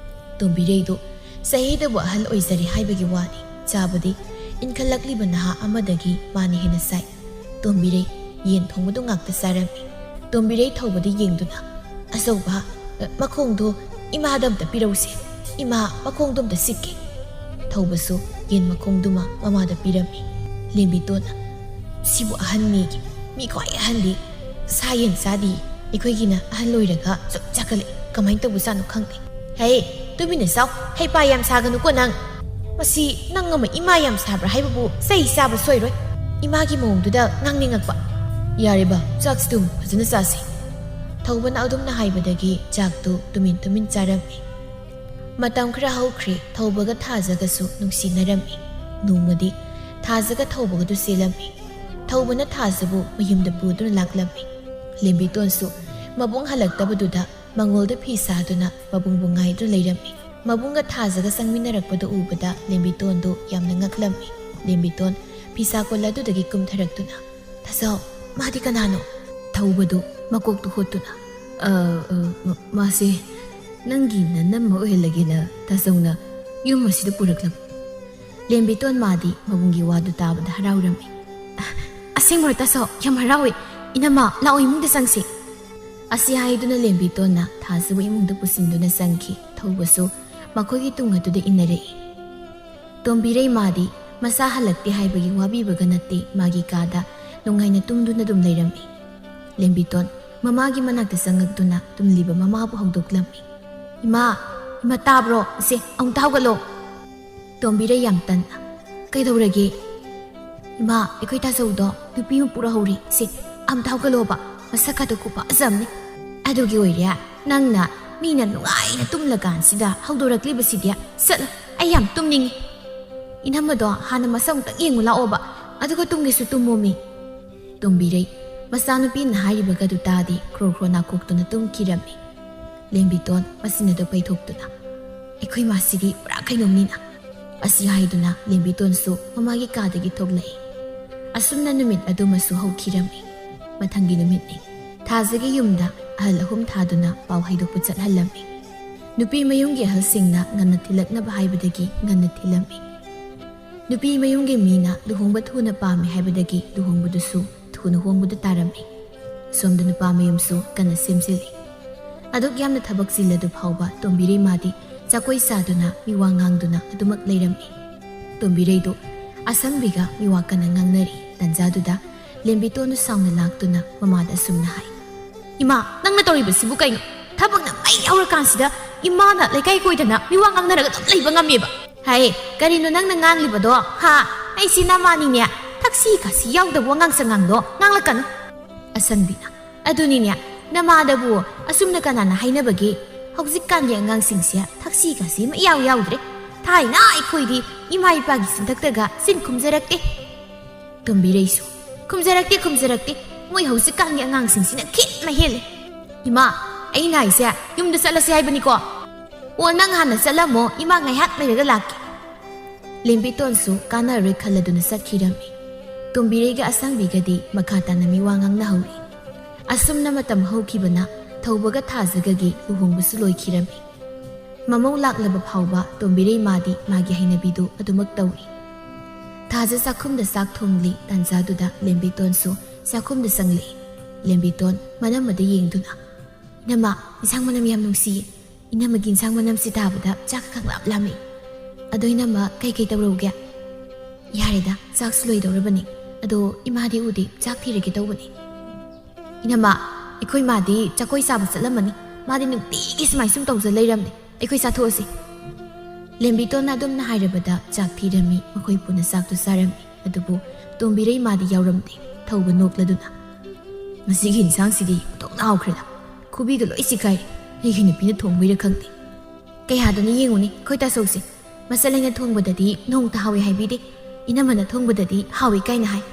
ꯇꯣꯝꯕꯤꯔꯩꯗꯨ ꯆꯍꯤꯗꯕꯨ ꯑꯍꯜ ꯑꯣꯏꯖꯔꯦ ꯍꯥꯏꯕꯒꯤ ꯋꯥꯅꯤ, ꯆꯥꯕꯗꯤ ꯏꯟꯈꯠꯂꯛꯂꯤꯕ ꯅꯍꯥ ꯑꯃꯗꯒꯤ ꯃꯥꯅ ꯍꯦꯟꯅ ꯆꯥꯏ꯫ ꯇꯣꯝꯕꯤꯔꯩ ꯌꯦꯟ ꯊꯣꯡꯕꯗꯨ ꯉꯥꯛꯇ ꯆꯥꯔꯝꯃꯤ꯫ ꯇꯣꯝꯕꯤꯔꯩ ꯊꯧꯕꯗ ꯌꯦꯡꯗꯨꯅ, "ꯑꯆꯧꯕ, ꯃꯈꯣꯡꯗꯣ ꯏꯃꯥꯗ ꯑꯝꯇ ꯄꯤꯔꯧꯁꯦ꯫ ꯏꯃꯥ, ꯃꯈꯣꯡꯗꯣ ꯑꯝꯇ ꯁꯤꯛꯀꯦ꯫" ꯊꯧꯕꯁꯨ ꯌꯦꯟ ꯃꯈꯣꯡꯗꯨꯃ ꯃꯃꯥꯗ ꯄꯤꯔꯝꯃꯤ꯫ ꯂꯦꯝꯕꯤꯇꯣꯟꯅ, "ꯁꯤꯕꯨ ꯑꯍꯟꯅꯤ, ꯃꯤ ꯈ꯭ꯋꯥꯏ ꯑꯍꯟꯗꯤ ꯁꯥ ꯌꯦꯟ ꯆꯥꯗꯤ, ꯑꯩꯈꯣꯏꯒꯤꯅ ꯑꯍꯜ ꯑꯣꯏꯔꯒ ꯁꯨꯝ ꯆꯥꯈꯠꯂꯛꯏ, ꯀꯃꯥꯏꯅ ꯇꯧꯕꯖꯥꯠꯅꯣ ꯈꯪꯗꯦ꯫ ꯍꯦ, ꯇꯨꯃꯤꯟꯅ ꯆꯥꯎ, ꯍꯩꯄꯥ ꯌꯥꯝ ꯁꯥꯒꯅꯨꯀꯣ ꯅꯪ꯫ ꯃꯁꯤ ꯅꯪ ꯑꯃ ꯏꯃꯥ ꯌꯥꯝ ꯁꯥꯕ꯭ꯔꯥ ꯍꯥꯏꯕꯕꯨ ꯆꯩ ꯆꯥꯕ ꯁꯣꯏꯔꯣꯏ꯫" ꯏꯃꯥꯒꯤ ꯃꯑꯣꯡꯗꯨꯗ ꯉꯥꯡꯅꯤꯡꯉꯛꯄ꯫ "ꯌꯥꯔꯦꯕ, ꯆꯥꯛꯁꯤꯗꯨꯝ ꯐꯖꯅ ꯆꯥꯁꯤ꯫" ꯊꯧꯕꯅ ꯑꯗꯨꯝꯅ ꯍꯥꯏꯕꯗꯒꯤ ꯆꯥꯛꯇꯨ ꯇꯨꯃꯤꯟ ꯇꯨꯃꯤꯟ ꯆꯥꯔꯝꯃꯤ꯫ ꯃꯇꯝ ꯈꯔ ꯍꯧꯈ꯭ꯔꯦ, ꯊꯧꯕꯒ ꯊꯥꯖꯒꯁꯨ ꯅꯨꯡꯁꯤꯅꯔꯝꯃꯤ꯫ ꯅꯣꯡꯃꯗꯤ ꯊꯥꯖꯒ ꯊꯧꯕꯒꯗꯨ ꯆꯦꯜꯂꯝꯃꯤ꯫ ꯊꯧꯕꯅ ꯊꯥꯖꯕꯨ ꯃꯌꯨꯝꯗ ꯄꯨꯗꯨꯅ ꯂꯥꯛꯂꯝꯃꯤ꯫ ꯂꯦꯝꯕꯤꯇꯣꯟꯁꯨ ꯃꯕꯨꯡ ꯍꯜꯂꯛꯇꯕꯗꯨꯗ ꯃꯉꯣꯜꯗ ꯐꯤ ꯁꯥꯗꯨꯅ ꯃꯕꯨꯡꯕꯨ ꯉꯥꯏꯗꯨꯅ ꯂꯩꯔꯝꯃꯤ꯫ ꯃꯕꯨꯡꯒ ꯊꯥꯖꯒ ꯆꯪꯃꯤꯟꯅꯔꯛꯄꯗꯨ ꯎꯕꯗ ꯂꯦꯝꯕꯤꯇꯣꯟꯗꯨ ꯌꯥꯝꯅ ꯉꯛꯂꯝꯃꯤ꯫ ꯂꯦꯝꯕꯤꯇꯣꯟ ꯐꯤꯁꯥ ꯀꯣꯜ ꯑꯗꯨꯗꯒꯤ ꯀꯨꯝꯊꯔꯛꯇꯨꯅ, "ꯇꯥꯆꯧ, ꯃꯥꯗꯤ ꯀꯅꯥꯅꯣ?" ꯊꯧꯕꯗꯨ ꯃꯀꯣꯛꯇꯨ ꯍꯣꯠꯇꯨꯅ, "ꯑ, ꯑ, ꯃ-, ꯃꯥꯁꯦ ꯅꯪꯒꯤ ꯅꯅꯝꯃ ꯑꯣꯏꯍꯜꯂꯒꯦꯅ ꯇꯥꯆꯧꯅ ꯌꯨꯝ ꯑꯁꯤꯗ ꯄꯨꯔꯛꯂꯕ꯫" ꯂꯦꯝꯕꯤꯇꯣꯟ ꯃꯥꯗꯤ ꯃꯕꯨꯡꯒꯤ ꯋꯥꯗꯨ ꯇꯥꯕꯗ ꯍꯔꯥꯎꯔꯝꯃꯤ꯫ "ꯑꯁꯦꯡꯕꯔꯣ ꯇꯥꯆꯧ? ꯌꯥꯝ ꯍꯔꯥꯎꯏ꯫ ꯏꯅꯝꯃ, ꯂꯥꯛꯑꯣ, ꯏꯃꯨꯡꯗ ꯆꯪꯁꯤ꯫" ꯑꯁꯤ ꯍꯥꯏꯗꯨꯅ ꯂꯦꯝꯕꯤꯇꯣꯟꯅ ꯊꯥꯖꯕꯨ ꯏꯃꯨꯡꯗ ꯄꯨꯁꯤꯟꯗꯨꯅ ꯆꯪꯈꯤ꯫ ꯊꯧꯕꯁꯨ ꯃꯈꯣꯏꯒꯤ ꯇꯨꯡ ꯑꯗꯨꯗ ꯏꯟꯅꯔꯛꯏ꯫ ꯇꯣꯝꯕꯤꯔꯩ ꯃꯥꯗꯤ ꯃꯆꯥ ꯍꯜꯂꯛꯇꯦ ꯍꯥꯏꯕꯒꯤ ꯋꯥꯕꯤꯕꯒ ꯅꯠꯇꯦ, ꯃꯥꯒꯤ ꯀꯥꯗ ꯅꯨꯡꯉꯥꯏꯅ ꯇꯨꯝꯗꯨꯅ ꯑꯗꯨꯝ ꯂꯩꯔꯝꯃꯤ꯫ ꯂꯦꯝꯕꯤꯇꯣꯟ ꯃꯃꯥꯒꯤ ꯃꯅꯥꯛꯇ ꯆꯪꯉꯛꯇꯨꯅ ꯇꯨꯝꯂꯤꯕ ꯃꯃꯥꯕꯨ ꯍꯧꯗꯣꯛꯂꯝꯃꯤ꯫ "ꯏꯃꯥ, ꯏꯃꯥ, ꯇꯥꯕ꯭ꯔꯣ? ꯏꯆꯦ, ꯑꯃꯨꯛꯇ ꯍꯧꯒꯠꯂꯣ꯫" ꯇꯣꯝꯕꯤꯔꯩ ꯌꯥꯝ ꯇꯟꯅ, "ꯀꯩꯗꯧꯔꯒꯦ?" "ꯏꯃꯥ, ꯑꯩꯈꯣꯏ ꯇꯥꯆꯧꯗꯣ ꯅꯨꯄꯤ ꯑꯃ ꯄꯨꯔꯛꯍꯧꯔꯤ꯫ ꯁꯦ, ꯑꯝꯇ ꯍꯧꯒꯠꯂꯣꯕ, ꯃꯁꯛ ꯈꯛꯇ ꯈꯨꯐꯖ ꯑꯃꯅꯤ꯫" "ꯑꯗꯨꯒꯤ ꯑꯣꯏꯔꯦ ꯅꯪꯅ ꯃꯤꯅ ꯅꯨꯡꯉꯥꯏꯅ ꯇꯨꯝꯂꯀꯥꯟꯁꯤꯗ ꯍꯧꯗꯣꯔꯛꯂꯤꯕꯁꯤꯗꯤ? ꯆꯠꯂꯣ, ꯑꯩ ꯌꯥꯝ ꯇꯨꯝꯅꯤꯡꯉꯤ꯫ ꯏꯅꯝꯃꯗꯣ ꯍꯥꯟꯅ ꯃꯁꯛ ꯑꯃꯨꯛꯇꯪ ꯌꯦꯡꯉꯨ ꯂꯥꯛꯑꯣꯕ, ꯑꯗꯨꯒ ꯇꯨꯝꯒꯦꯁꯨ ꯇꯨꯝꯃꯣꯃꯤ꯫" ꯇꯣꯝꯕꯤꯔꯩ ꯃꯆꯥꯅꯨꯄꯤꯅ ꯍꯥꯏꯔꯤꯕꯒꯗꯨ ꯇꯥꯗꯦ, ꯈ꯭ꯔꯣ ꯈ꯭ꯔꯣ ꯅꯥꯀꯣꯛꯇꯨꯅ ꯇꯨꯝꯈꯤꯔꯝꯃꯤ꯫ ꯂꯦꯝꯕꯤꯇꯣꯟ ꯃꯆꯤꯟ ꯑꯗꯨ ꯄꯩꯊꯣꯛꯇꯨꯅ, "ꯑꯩꯈꯣꯏ ꯃꯥꯁꯤꯗꯤ ꯄꯨꯔꯥ ꯀꯩꯅꯣꯝꯅꯤꯅ꯫" ꯑꯁꯤ ꯍꯥꯏꯗꯨꯅ ꯂꯦꯝꯕꯤꯇꯣꯟꯁꯨ ꯃꯃꯥꯒꯤ ꯀꯥꯗꯒꯤ ꯊꯣꯛꯂꯛꯏ꯫ ꯑꯁꯨꯝꯅ ꯅꯨꯃꯤꯠ ꯑꯗꯨꯃꯁꯨ ꯍꯧꯈꯤꯔꯝꯃꯤ꯫ ꯃꯊꯪꯒꯤ ꯅꯨꯃꯤꯠꯅꯤ꯫ ꯊꯥꯖꯒꯤ ꯌꯨꯝꯗ ꯑꯍꯜ ꯑꯍꯨꯝ ꯊꯥꯗꯨꯅ ꯄꯥꯎ ꯍꯩꯗꯣꯛꯄ ꯆꯠꯍꯜꯂꯝꯃꯤ꯫ ꯅꯨꯄꯤ ꯃꯌꯨꯝꯒꯤ ꯑꯍꯜꯁꯤꯡꯅ ꯉꯟꯅ ꯊꯤꯜꯂꯛꯅꯕ ꯍꯥꯏꯕꯗꯒꯤ ꯉꯟꯅ ꯊꯤꯜꯂꯝꯃꯤ꯫ ꯅꯨꯄꯤ ꯃꯌꯨꯝꯒꯤ ꯃꯤꯅ ꯂꯨꯍꯣꯡꯕ ꯊꯨꯅ ꯄꯥꯝꯃꯤ ꯍꯥꯏꯕꯗꯒꯤ ꯂꯨꯍꯣꯡꯕꯗꯨꯁꯨ ꯊꯨꯅ ꯍꯣꯡꯕꯗ ꯇꯥꯔꯝꯃꯤ꯫ ꯁꯣꯝꯗ ꯅꯨꯄꯥ ꯃꯌꯨꯝꯁꯨ ꯀꯟꯅ ꯁꯦꯝꯖꯤꯜꯂꯤ꯫ ꯑꯗꯨꯛ ꯌꯥꯝꯅ ꯊꯕꯛ ꯆꯤꯜꯂꯗꯨ ꯐꯥꯎꯕ ꯇꯣꯝꯕꯤꯔꯩ ꯃꯥꯗꯤ ꯆꯥꯀꯣꯏ ꯆꯥꯗꯨꯅ ꯃꯤꯋꯥ ꯉꯥꯡꯗꯨꯅ ꯑꯗꯨꯃꯛ ꯂꯩꯔꯝꯃꯤ꯫ ꯇꯣꯝꯕꯤꯔꯩꯗꯨ ꯑꯁꯝꯕꯤꯒ ꯃꯤꯋꯥ ꯀꯟꯅ ꯉꯥꯡꯅꯔꯤ꯫ ꯇꯟꯖꯥꯗꯨꯗ ꯂꯦꯝꯕꯤꯇꯣꯟꯗꯨ ꯁꯥꯎꯅ ꯂꯥꯛꯇꯨꯅ ꯃꯃꯥꯗ ꯑꯁꯨꯝꯅ ꯍꯥꯏ, "ꯏꯃꯥ, ꯅꯪꯅ ꯇꯧꯔꯤꯕꯁꯤꯕꯨ ꯀꯩꯅꯣ? ꯊꯕꯛꯅ ꯃꯩ ꯍꯧꯔꯀꯥꯟꯁꯤꯗ ꯏꯃꯥꯅ ꯂꯩꯀꯥꯏ ꯀꯣꯏꯗꯅ ꯃꯤꯋꯥ ꯉꯥꯡꯅꯔꯒ ꯑꯗꯨꯝ ꯂꯩꯕ ꯉꯝꯃꯦꯕ?" "ꯍꯥꯏ, ꯀꯔꯤꯅꯣ ꯅꯪꯅ ꯉꯥꯡꯂꯤꯕꯗꯣ? ꯍꯥ? ꯑꯩꯁꯤ ꯅꯃꯥꯅꯤꯅꯦ꯫ ꯊꯛꯁꯤ ꯈꯥꯁꯤ ꯌꯥꯎꯗꯕ ꯋꯥꯉꯥꯡ ꯁꯉꯥꯡꯗꯣ ꯉꯥꯡꯂꯛꯀꯅꯨ꯫" ꯑꯁꯟꯕꯤꯅ, "ꯑꯗꯨꯅꯤꯅꯦ, ꯅꯃꯥꯗꯕꯨ ꯑꯁꯨꯝꯅ ꯀꯅꯥꯅ ꯍꯥꯏꯅꯕꯒꯦ? ꯍꯧꯖꯤꯛꯀꯥꯟꯒꯤ ꯑꯉꯥꯡꯁꯤꯡꯁꯦ ꯊꯛꯁꯤ ꯈꯥꯁꯤ ꯑꯃ ꯏꯌꯥꯎ ꯌꯥꯎꯗ꯭ꯔꯦ꯫ ꯊꯥꯏꯅ ꯑꯩꯈꯣꯏꯗꯤ ꯏꯃꯥ ꯏꯄꯥꯒꯤ ꯆꯤꯟꯊꯛꯇꯒ ꯆꯤꯟ ꯈꯨꯝꯖꯔꯛꯇꯦ꯫" ꯇꯣꯝꯕꯤꯔꯩꯁꯨ, "ꯈꯨꯝꯖꯔꯛꯇꯦ, ꯈꯨꯝꯖꯔꯛꯇꯦ꯫ ꯃꯣꯏ ꯍꯧꯖꯤꯛꯀꯥꯟꯒꯤ ꯑꯉꯥꯡꯁꯤꯡꯁꯤꯅ ꯈꯤꯠ ꯃꯍꯦꯜꯂꯦ꯫" "ꯏꯃꯥ, ꯑꯩꯅ ꯍꯥꯏꯁꯦ ꯌꯨꯝꯗ ꯆꯠꯂꯁꯤ ꯍꯥꯏꯕꯅꯤꯀꯣ꯫" "ꯑꯣ, ꯅꯪ ꯍꯥꯟꯅ ꯆꯠꯂꯝꯃꯣ, ꯏꯃꯥ ꯉꯥꯏꯍꯥꯛ ꯂꯩꯔꯒ ꯂꯥꯛꯀꯦ꯫" ꯂꯦꯝꯕꯤꯇꯣꯟꯁꯨ ꯀꯥꯟꯅꯔꯣꯏ ꯈꯜꯂꯗꯨꯅ ꯆꯠꯈꯤꯔꯝꯃꯤ꯫ ꯇꯣꯝꯕꯤꯔꯩꯒ ꯑꯁꯪꯕꯤꯒꯗꯤ ꯃꯈꯥ ꯇꯥꯅ ꯃꯤꯋꯥ ꯉꯥꯡꯅꯍꯧꯔꯤ꯫ ꯑꯁꯨꯝꯅ ꯃꯇꯝ ꯍꯧꯈꯤꯕꯅ ꯊꯧꯕꯒ ꯊꯥꯖꯒꯒꯤ ꯂꯨꯍꯣꯡꯕꯁꯨ ꯂꯣꯏꯈꯤꯔꯝꯃꯤ꯫ ꯃꯃꯧ ꯂꯥꯛꯂꯕ ꯐꯥꯎꯕ ꯇꯣꯝꯕꯤꯔꯩ ꯃꯥꯗꯤ ꯃꯥꯒꯤ ꯍꯩꯅꯕꯤꯗꯨ ꯑꯗꯨꯃꯛ ꯇꯧꯔꯤ꯫ ꯊꯥꯖ ꯆꯥꯛꯈꯨꯝꯗ ꯆꯥꯛ ꯊꯣꯡꯂꯤ꯫ ꯇꯥꯟꯖꯥꯗꯨꯗ ꯂꯦꯝꯕꯤꯇꯣꯟꯁꯨ ꯆꯥꯛꯈꯨꯝꯗ ꯆꯪꯂꯛꯏ꯫ ꯂꯦꯝꯕꯤꯇꯣꯟ ꯃꯅꯝ ꯑꯗꯨ ꯌꯦꯡꯗꯨꯅ, "ꯏꯅꯝꯃ, ꯏꯟꯁꯥꯡ ꯃꯅꯝ ꯌꯥꯝ ꯅꯨꯡꯁꯤꯌꯦ꯫ ꯏꯅꯝꯃꯒꯤ ꯏꯟꯁꯥꯡ ꯃꯅꯝꯁꯤ ꯇꯥꯕꯗ ꯆꯥꯛ ꯈꯪꯂꯥꯝ ꯂꯥꯝꯃꯤ꯫ ꯑꯗꯣ ꯏꯅꯝꯃ, ꯀꯩꯀꯩ ꯇꯧꯔꯧꯒꯦ?" "ꯌꯥꯔꯦꯗ, ꯆꯥꯛꯁꯨ ꯂꯣꯏꯗꯧꯔꯕꯅꯤ꯫ ꯑꯗꯣ ꯏꯃꯥꯗꯤ ꯎꯗꯦ, ꯆꯥꯛ ꯊꯤꯔꯒꯦ ꯇꯧꯕꯅꯤ꯫" "ꯏꯅꯝꯃ, ꯑꯩꯈꯣꯏ ꯃꯥꯗꯤ ꯆꯥꯛꯀꯣꯏ ꯆꯥꯕ ꯆꯠꯂꯝꯃꯅꯤ꯫ ꯃꯥꯗꯤ ꯅꯨꯡꯇꯤꯒꯤ ꯁꯨꯃꯥꯏ ꯁꯨꯝ ꯇꯧꯖ ꯂꯩꯔꯝꯅꯦ꯫ ꯑꯩꯈꯣꯏ ꯆꯥꯊꯣꯛꯑꯁꯤ꯫" ꯂꯦꯝꯕꯤꯇꯣꯟꯅ ꯑꯗꯨꯝꯅ ꯍꯥꯏꯔꯕꯗ ꯆꯥꯛ ꯊꯤꯔꯝꯃꯤ꯫ ꯃꯈꯣꯏ ꯄꯨꯟꯅ ꯆꯥꯛꯇꯨ ꯆꯥꯔꯝꯃꯤ꯫ ꯑꯗꯨꯕꯨ ꯇꯣꯝꯕꯤꯔꯩ ꯃꯥꯗꯤ ꯌꯥꯎꯔꯝꯗꯦ꯫ ꯊꯧꯕ ꯅꯣꯛꯂꯗꯨꯅ, "ꯉꯁꯤꯒꯤ ꯏꯟꯁꯥꯡꯁꯤꯗꯤ ꯑꯣꯟꯊꯣꯛꯅ ꯍꯥꯎꯈ꯭ꯔꯦꯗ꯫ ꯈꯨꯕꯤꯒ ꯂꯣꯏ ꯆꯤꯛꯈꯥꯏꯔꯦ꯫ ꯑꯩꯒꯤ ꯅꯨꯄꯤꯅ ꯊꯣꯡꯕꯩꯔ ꯈꯪꯗꯦ꯫ ꯀꯌꯥꯗꯨꯅ ꯌꯦꯡꯉꯨꯅꯦ, ꯑꯩꯈꯣꯏ ꯇꯥꯆꯧꯁꯦ꯫ ꯃꯆꯜ ꯑꯩꯅ ꯊꯣꯡꯕꯗꯗꯤ ꯅꯣꯡꯇ ꯍꯥꯎꯏ ꯍꯥꯏꯕꯤꯗꯦ꯫ ꯏꯅꯝꯃꯅ ꯊꯣꯡꯕꯗꯗꯤ ꯍꯥꯎꯏ ꯀꯥꯏꯅ ꯍꯥꯏ꯫"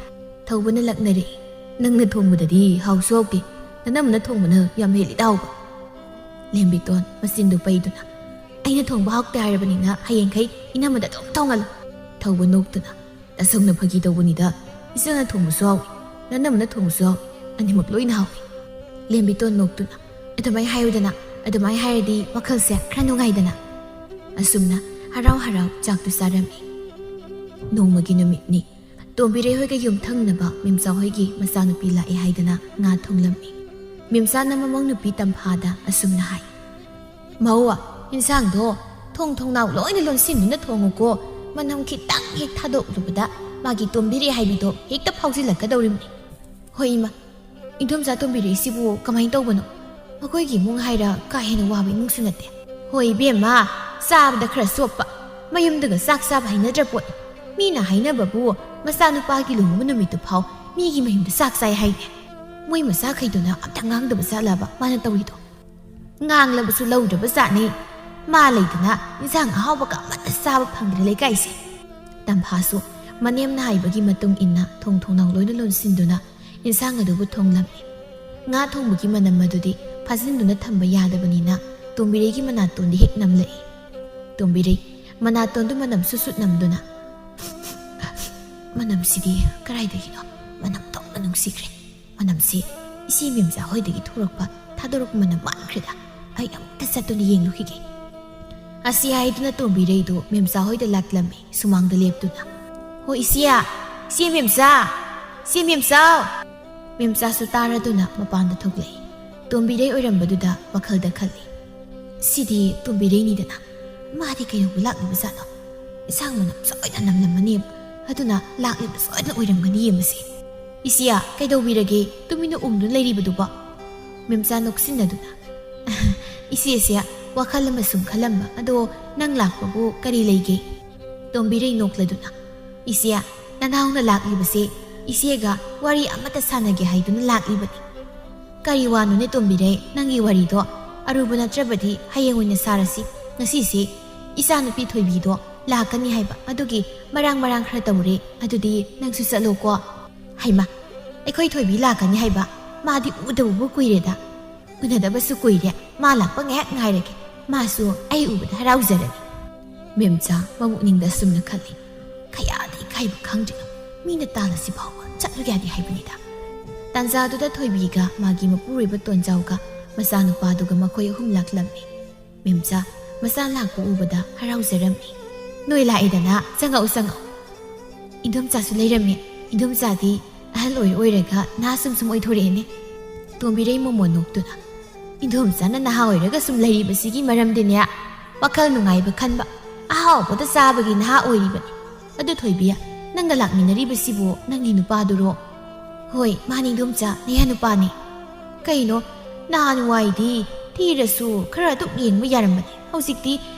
ꯊꯧꯕꯅ ꯂꯛꯅꯔꯛꯏ꯫ "ꯅꯪꯅ ꯊꯣꯡꯕꯗꯗꯤ ꯍꯥꯎꯁꯨ ꯍꯥꯎꯇꯦ꯫ ꯅꯅꯝꯃꯅ ꯊꯣꯡꯕꯅ ꯌꯥꯝ ꯍꯦꯜꯂꯤꯗ ꯍꯥꯎꯕ꯫" ꯂꯦꯝꯕꯤꯇꯣꯟ ꯃꯆꯤꯟꯗꯨ ꯄꯩꯗꯨꯅ, ꯑꯩꯅ ꯊꯣꯡꯕ ꯍꯥꯎꯇꯦ ꯍꯥꯏꯔꯕꯅꯤꯅ ꯍꯌꯦꯡꯈꯩ ꯏꯅꯝꯃꯗ ꯑꯗꯨꯝ ꯊꯣꯡꯍꯜꯂꯨ꯫ ꯊꯧꯕ ꯅꯣꯛꯇꯨꯅ, "ꯇꯁꯧꯅ ꯐꯥꯒꯤ ꯇꯧꯕꯅꯤꯗ, ꯏꯆꯟꯅ ꯊꯣꯡꯕꯁꯨ ꯍꯥꯎꯏ, ꯅꯅꯝꯃꯅ ꯊꯣꯡꯕꯁꯨ ꯍꯥꯎꯏ, ꯑꯅꯤꯃꯛ ꯂꯣꯏꯅ ꯍꯥꯎꯏ꯫" ꯂꯦꯝꯕꯤꯇꯣꯟ ꯅꯣꯛꯇꯨꯅ, "ꯑꯗꯨꯃꯥꯏ ꯍꯥꯏꯌꯨꯗꯅ, ꯑꯗꯨꯃꯥꯏ ꯍꯥꯏꯔꯗꯤ ꯋꯥꯈꯜꯁꯦ ꯈꯔ ꯅꯨꯡꯉꯥꯏꯗꯅ꯫" ꯑꯁꯨꯝꯅ ꯍꯔꯥꯎ ꯍꯔꯥꯎ ꯆꯥꯛꯇꯨ ꯆꯥꯔꯝꯃꯤ꯫ ꯅꯣꯡꯃꯒꯤ ꯅꯨꯃꯤꯠꯅꯤ꯫ ꯇꯣꯝꯕꯤꯔꯩ ꯍꯣꯏꯒ ꯌꯨꯝꯊꯪꯅꯕ ꯃꯤꯝꯆꯥ ꯍꯣꯏꯒꯤ ꯃꯆꯥꯅꯨꯄꯤ ꯂꯥꯛꯑꯦ ꯍꯥꯏꯗꯅ ꯉꯥ ꯊꯣꯡꯂꯝꯃꯤ꯫ ꯃꯤꯝꯆꯥꯅ ꯃꯃꯧ ꯅꯨꯄꯤ ꯇꯝꯐꯥꯗ ꯑꯁꯨꯝꯅ ꯍꯥꯏ, "ꯃꯧ, ꯏꯟꯁꯥꯡꯗꯣ ꯊꯣꯡ ꯊꯣꯡꯅꯥꯎ ꯂꯣꯏꯅ ꯂꯣꯟꯁꯤꯟꯗꯨꯅ ꯊꯣꯡꯉꯨꯀꯣ꯫ ꯃꯅꯝ ꯈꯤꯇꯪ ꯍꯦꯛ ꯊꯥꯗꯣꯛꯂꯨꯕꯗ ꯃꯥꯒꯤ ꯇꯣꯝꯕꯤꯔꯩ ꯍꯥꯏꯕꯤꯗꯣ ꯍꯦꯛꯇ ꯐꯥꯎꯖꯤꯜꯂꯛꯀꯗꯧꯔꯤꯕꯅꯤ꯫" "ꯍꯣꯏ ꯏꯃꯥ, ꯏꯗꯣꯝꯆꯥ ꯇꯣꯝꯕꯤꯔꯩꯁꯤꯕꯨ ꯀꯃꯥꯏꯅ ꯇꯧꯕꯅꯣ? ꯑꯩꯈꯣꯏꯒꯤ ꯏꯃꯨꯡ ꯍꯥꯏꯔ ꯀꯥ ꯍꯦꯟꯅ ꯋꯥꯕ ꯏꯃꯨꯡꯁꯨ ꯅꯠꯇꯦ꯫" "ꯍꯣꯏ ꯏꯕꯦꯝꯃ, ꯆꯥꯕꯗ ꯈꯔ ꯆꯣꯞꯄ, ꯃꯌꯨꯝꯗꯒ ꯆꯥꯛ ꯆꯥꯕ ꯍꯩꯅꯗ꯭ꯔ ꯄꯣꯠꯅꯤ꯫ ꯃꯤꯅ ꯍꯥꯏꯅꯕꯕꯨ ꯃꯆꯥꯅꯨꯄꯥꯒꯤ ꯂꯨꯍꯣꯡꯕ ꯅꯨꯃꯤꯠꯇꯨ ꯐꯥꯎ ꯃꯤꯒꯤ ꯃꯌꯨꯝꯗ ꯆꯥꯛ ꯆꯥꯏ ꯍꯥꯏꯅꯦ꯫ ꯃꯣꯏ ꯃꯆꯥꯈꯩꯗꯨꯅ ꯑꯝꯇ ꯉꯥꯡꯗꯕ ꯖꯥꯠꯂꯕ ꯃꯥꯅ ꯇꯧꯔꯤꯗꯣ?" ꯉꯥꯡꯂꯕꯁꯨ ꯂꯧꯗ꯭ꯔꯕ ꯖꯥꯠꯅꯤ꯫ ꯃꯥ ꯂꯩꯗꯅ ꯏꯟꯁꯥꯡ ꯑꯍꯥꯎꯕꯒ ꯑꯃꯠꯇ ꯆꯥꯕ ꯐꯪꯗ꯭ꯔꯦ ꯂꯩꯀꯥꯏꯁꯦ꯫ ꯇꯝꯐꯥꯁꯨ ꯃꯅꯦꯝꯅ ꯍꯥꯏꯕꯒꯤ ꯃꯇꯨꯡ ꯏꯟꯅ ꯊꯣꯡ ꯊꯣꯡꯅꯥꯎ ꯂꯣꯏꯅ ꯂꯣꯟꯁꯤꯟꯗꯨꯅ ꯏꯟꯁꯥꯡ ꯑꯗꯨꯕꯨ ꯊꯣꯡꯂꯝꯃꯤ꯫ ꯉꯥ ꯊꯣꯡꯕꯒꯤ ꯃꯅꯝ ꯑꯗꯨꯗꯤ ꯐꯥꯖꯤꯟꯗꯨꯅ ꯊꯝꯕ ꯌꯥꯗꯕꯅꯤꯅ ꯇꯣꯝꯕꯤꯔꯩꯒꯤ ꯃꯅꯥꯇꯣꯟꯗꯤ ꯍꯦꯛ ꯅꯝꯂꯛꯏ꯫ ꯇꯣꯝꯕꯤꯔꯩ ꯃꯅꯥꯇꯣꯟꯗꯨ ꯃꯅꯝ ꯁꯨꯠ ꯁꯨꯠ ꯅꯝꯗꯨꯅ, "ꯃꯅꯝꯁꯤꯗꯤ ꯀꯗꯥꯏꯗꯒꯤꯅꯣ? ꯃꯅꯝ ꯊꯣꯛꯅ ꯅꯨꯡꯁꯤꯈ꯭ꯔꯦ꯫ ꯃꯅꯝꯁꯤ ꯏꯆꯦ ꯃꯦꯝꯆꯥ ꯍꯣꯏꯗꯒꯤ ꯊꯣꯔꯛꯄ, ꯊꯥꯗꯣꯔꯛꯄ ꯃꯅꯝ ꯃꯥꯟꯈ꯭ꯔꯦꯗ꯫ ꯑꯩ ꯑꯃꯨꯛꯇ ꯆꯠꯇꯨꯅ ꯌꯦꯡꯂꯨꯈꯤꯒꯦ꯫" ꯑꯁꯤ ꯍꯥꯏꯗꯨꯅ ꯇꯣꯝꯕꯤꯔꯩꯗꯨ ꯃꯦꯝꯆꯥ ꯍꯣꯏꯗ ꯂꯥꯛꯂꯝꯃꯤ, ꯁꯨꯃꯥꯡꯗ ꯂꯦꯞꯇꯨꯅ꯫ "ꯍꯣ ꯏꯆꯦ, ꯏꯆꯦ ꯃꯦꯝꯆꯥ, ꯏꯆꯦ ꯃꯦꯝꯆꯥ!" ꯃꯦꯝꯆꯥꯁꯨ ꯇꯥꯔꯗꯨꯅ ꯃꯄꯥꯟꯗ ꯊꯣꯛꯂꯛꯏ꯫ ꯇꯣꯝꯕꯤꯔꯩ ꯑꯣꯏꯔꯝꯕꯗꯨꯗ ꯋꯥꯈꯜꯗ ꯈꯜꯂꯤ, "ꯁꯤꯗꯤ ꯇꯣꯝꯕꯤꯔꯩꯅꯤꯗꯅ, ꯃꯥꯗꯤ ꯀꯩꯗꯧꯕ ꯂꯥꯛꯂꯤꯕ ꯖꯥꯠꯅꯣ? ꯏꯟꯁꯥꯡ ꯃꯅꯝ ꯁꯣꯏꯗꯅ ꯅꯝꯂꯝꯃꯅꯦꯕ, ꯑꯗꯨꯅ ꯂꯥꯛꯂꯤꯕ ꯁꯣꯏꯗꯅ ꯑꯣꯏꯔꯝꯒꯅꯤ ꯃꯁꯤ꯫ ꯏꯆꯦ, ꯀꯩꯗꯧꯕꯤꯔꯒꯦ ꯇꯨꯃꯤꯟꯅ ꯎꯪꯗꯨꯅ ꯂꯩꯔꯤꯕꯗꯨꯕꯣ?" ꯃꯦꯝꯆꯥ ꯅꯣꯛꯁꯤꯟꯅꯗꯨꯅ, "ꯏꯆꯦꯁꯦ ꯋꯥꯈꯜ ꯑꯃ ꯁꯨꯝ ꯈꯜꯂꯝꯕ, ꯑꯗꯣ ꯅꯪ ꯂꯥꯛꯄꯕꯨ ꯀꯔꯤ ꯂꯩꯒꯦ?" ꯇꯣꯝꯕꯤꯔꯩ ꯅꯣꯛꯂꯗꯨꯅ, "ꯏꯆꯦ, ꯅꯅꯥꯎꯅ ꯂꯥꯛꯂꯤꯕꯁꯦ ꯏꯆꯦꯒ ꯋꯥꯔꯤ ꯑꯃꯠꯇ ꯁꯥꯟꯅꯒꯦ ꯍꯥꯏꯗꯨꯅ ꯂꯥꯛꯂꯤꯕꯅꯤ꯫" "ꯀꯔꯤ ꯋꯥꯅꯣꯅꯦ ꯇꯣꯝꯕꯤꯔꯩ, ꯅꯪꯒꯤ ꯋꯥꯔꯤꯗꯣ ꯑꯔꯨꯕ ꯅꯠꯇ꯭ꯔꯕꯗꯤ ꯍꯌꯦꯡ ꯑꯣꯏꯅ ꯁꯥꯔꯁꯤ꯫ ꯉꯁꯤꯁꯦ ꯏꯆꯥꯅꯨꯄꯤ ꯊꯣꯏꯕꯤꯗꯣ ꯂꯥꯛꯀꯅꯤ ꯍꯥꯏꯕ, ꯑꯗꯨꯒꯤ ꯃꯔꯥꯡ ꯃꯔꯥꯡ ꯈꯔ ꯇꯧꯔꯦ꯫ ꯑꯗꯨꯗꯤ ꯅꯪꯁꯨ ꯆꯠꯂꯣꯀꯣ꯫" "ꯍꯩꯃꯥ, ꯑꯩꯈꯣꯏ ꯊꯣꯏꯕꯤ ꯂꯥꯛꯀꯅꯤ ꯍꯥꯏꯕ? ꯃꯥꯗꯤ ꯎꯗꯕꯕꯨ ꯀꯨꯏꯔꯦꯗ꯫" "ꯎꯅꯗꯕꯁꯨ ꯀꯨꯏꯔꯦ, ꯃꯥ ꯂꯥꯛꯄ ꯉꯥꯏꯍꯥꯛ ꯉꯥꯏꯔꯒꯦ꯫ ꯃꯥꯁꯨ ꯑꯩ ꯎꯕꯗ ꯍꯔꯥꯎꯖꯔꯅꯤ꯫ ꯃꯦꯝꯆꯥ ꯃꯕꯨꯛꯅꯤꯡꯗ ꯑꯁꯨꯝꯅ ꯈꯜꯂꯤ, "ꯀꯌꯥꯗ ꯏꯀꯥꯏꯕ ꯈꯪꯗ꯭ꯔꯤꯅꯣ, ꯃꯤꯅ ꯇꯥꯜꯂꯁꯤ ꯐꯥꯎꯕ ꯆꯠꯂꯨ ꯌꯥꯗꯦ ꯍꯥꯏꯕꯅꯤꯗ"꯫ ꯇꯥꯟꯖꯥꯗꯨꯗ ꯊꯣꯏꯕꯤꯒ ꯃꯥꯒꯤ ꯃꯄꯨꯔꯣꯏꯕ ꯇꯣꯟꯖꯥꯎꯒ ꯃꯆꯥꯅꯨꯄꯥꯗꯨꯒ ꯃꯈꯣꯏ ꯑꯍꯨꯝ ꯂꯥꯛꯂꯝꯃꯤ꯫ ꯃꯦꯝꯆꯥ ꯃꯆꯥ ꯂꯥꯛꯄ ꯎꯕꯗ ꯍꯔꯥꯎꯖꯔꯝꯃꯤ꯫ "ꯅꯣꯏ ꯂꯥꯛꯑꯦꯗꯅ, ꯆꯪꯉꯛꯎ, ꯆꯪꯉꯛꯎ"꯫ ꯏꯟꯗꯣꯝꯆꯥꯁꯨ ꯂꯩꯔꯝꯃꯤ꯫ ꯏꯟꯗꯣꯝꯆꯥꯗꯤ ꯑꯍꯜ ꯑꯣꯏꯔ ꯑꯣꯏꯔꯒ ꯅꯍꯥ ꯁꯨꯝ ꯁꯨꯝ ꯑꯣꯏꯊꯣꯔꯛꯑꯦꯅꯦ꯫ ꯇꯣꯝꯕꯤꯔꯩ ꯃꯣꯃꯣꯟ ꯅꯣꯛꯇꯨꯅ, "ꯏꯟꯗꯣꯝꯆꯥꯅ ꯅꯍꯥ ꯑꯣꯏꯔꯒ ꯁꯨꯝ ꯂꯩꯔꯤꯕꯁꯤꯒꯤ ꯃꯔꯝꯗꯤꯅꯦ, ꯋꯥꯈꯜ ꯅꯨꯡꯉꯥꯏꯕ ꯈꯟꯕ, ꯑꯍꯥꯎꯕꯗ ꯆꯥꯕꯒꯤ ꯅꯍꯥ ꯑꯣꯏꯔꯤꯕꯅꯤ꯫ ꯑꯗꯨ ꯊꯣꯏꯕꯤ, ꯅꯪꯒ ꯂꯥꯛꯃꯤꯟꯅꯔꯤꯕꯁꯤꯕꯨ ꯅꯪꯒꯤ ꯅꯨꯄꯥꯗꯨꯔꯣ?" "ꯍꯣꯏ, ꯃꯥꯅꯤ ꯏꯟꯗꯣꯝꯆꯥ, ꯅꯌꯥ ꯅꯨꯄꯥꯅꯤ"꯫ "ꯀꯩꯅꯣ, ꯅꯍꯥꯟꯋꯥꯏꯗꯤ ꯊꯤꯔꯁꯨ ꯈꯔ ꯑꯗꯨꯝ ꯌꯦꯡꯕ ꯌꯥꯔꯝꯕꯅꯤ, ꯍꯧꯖꯤꯛꯇꯤ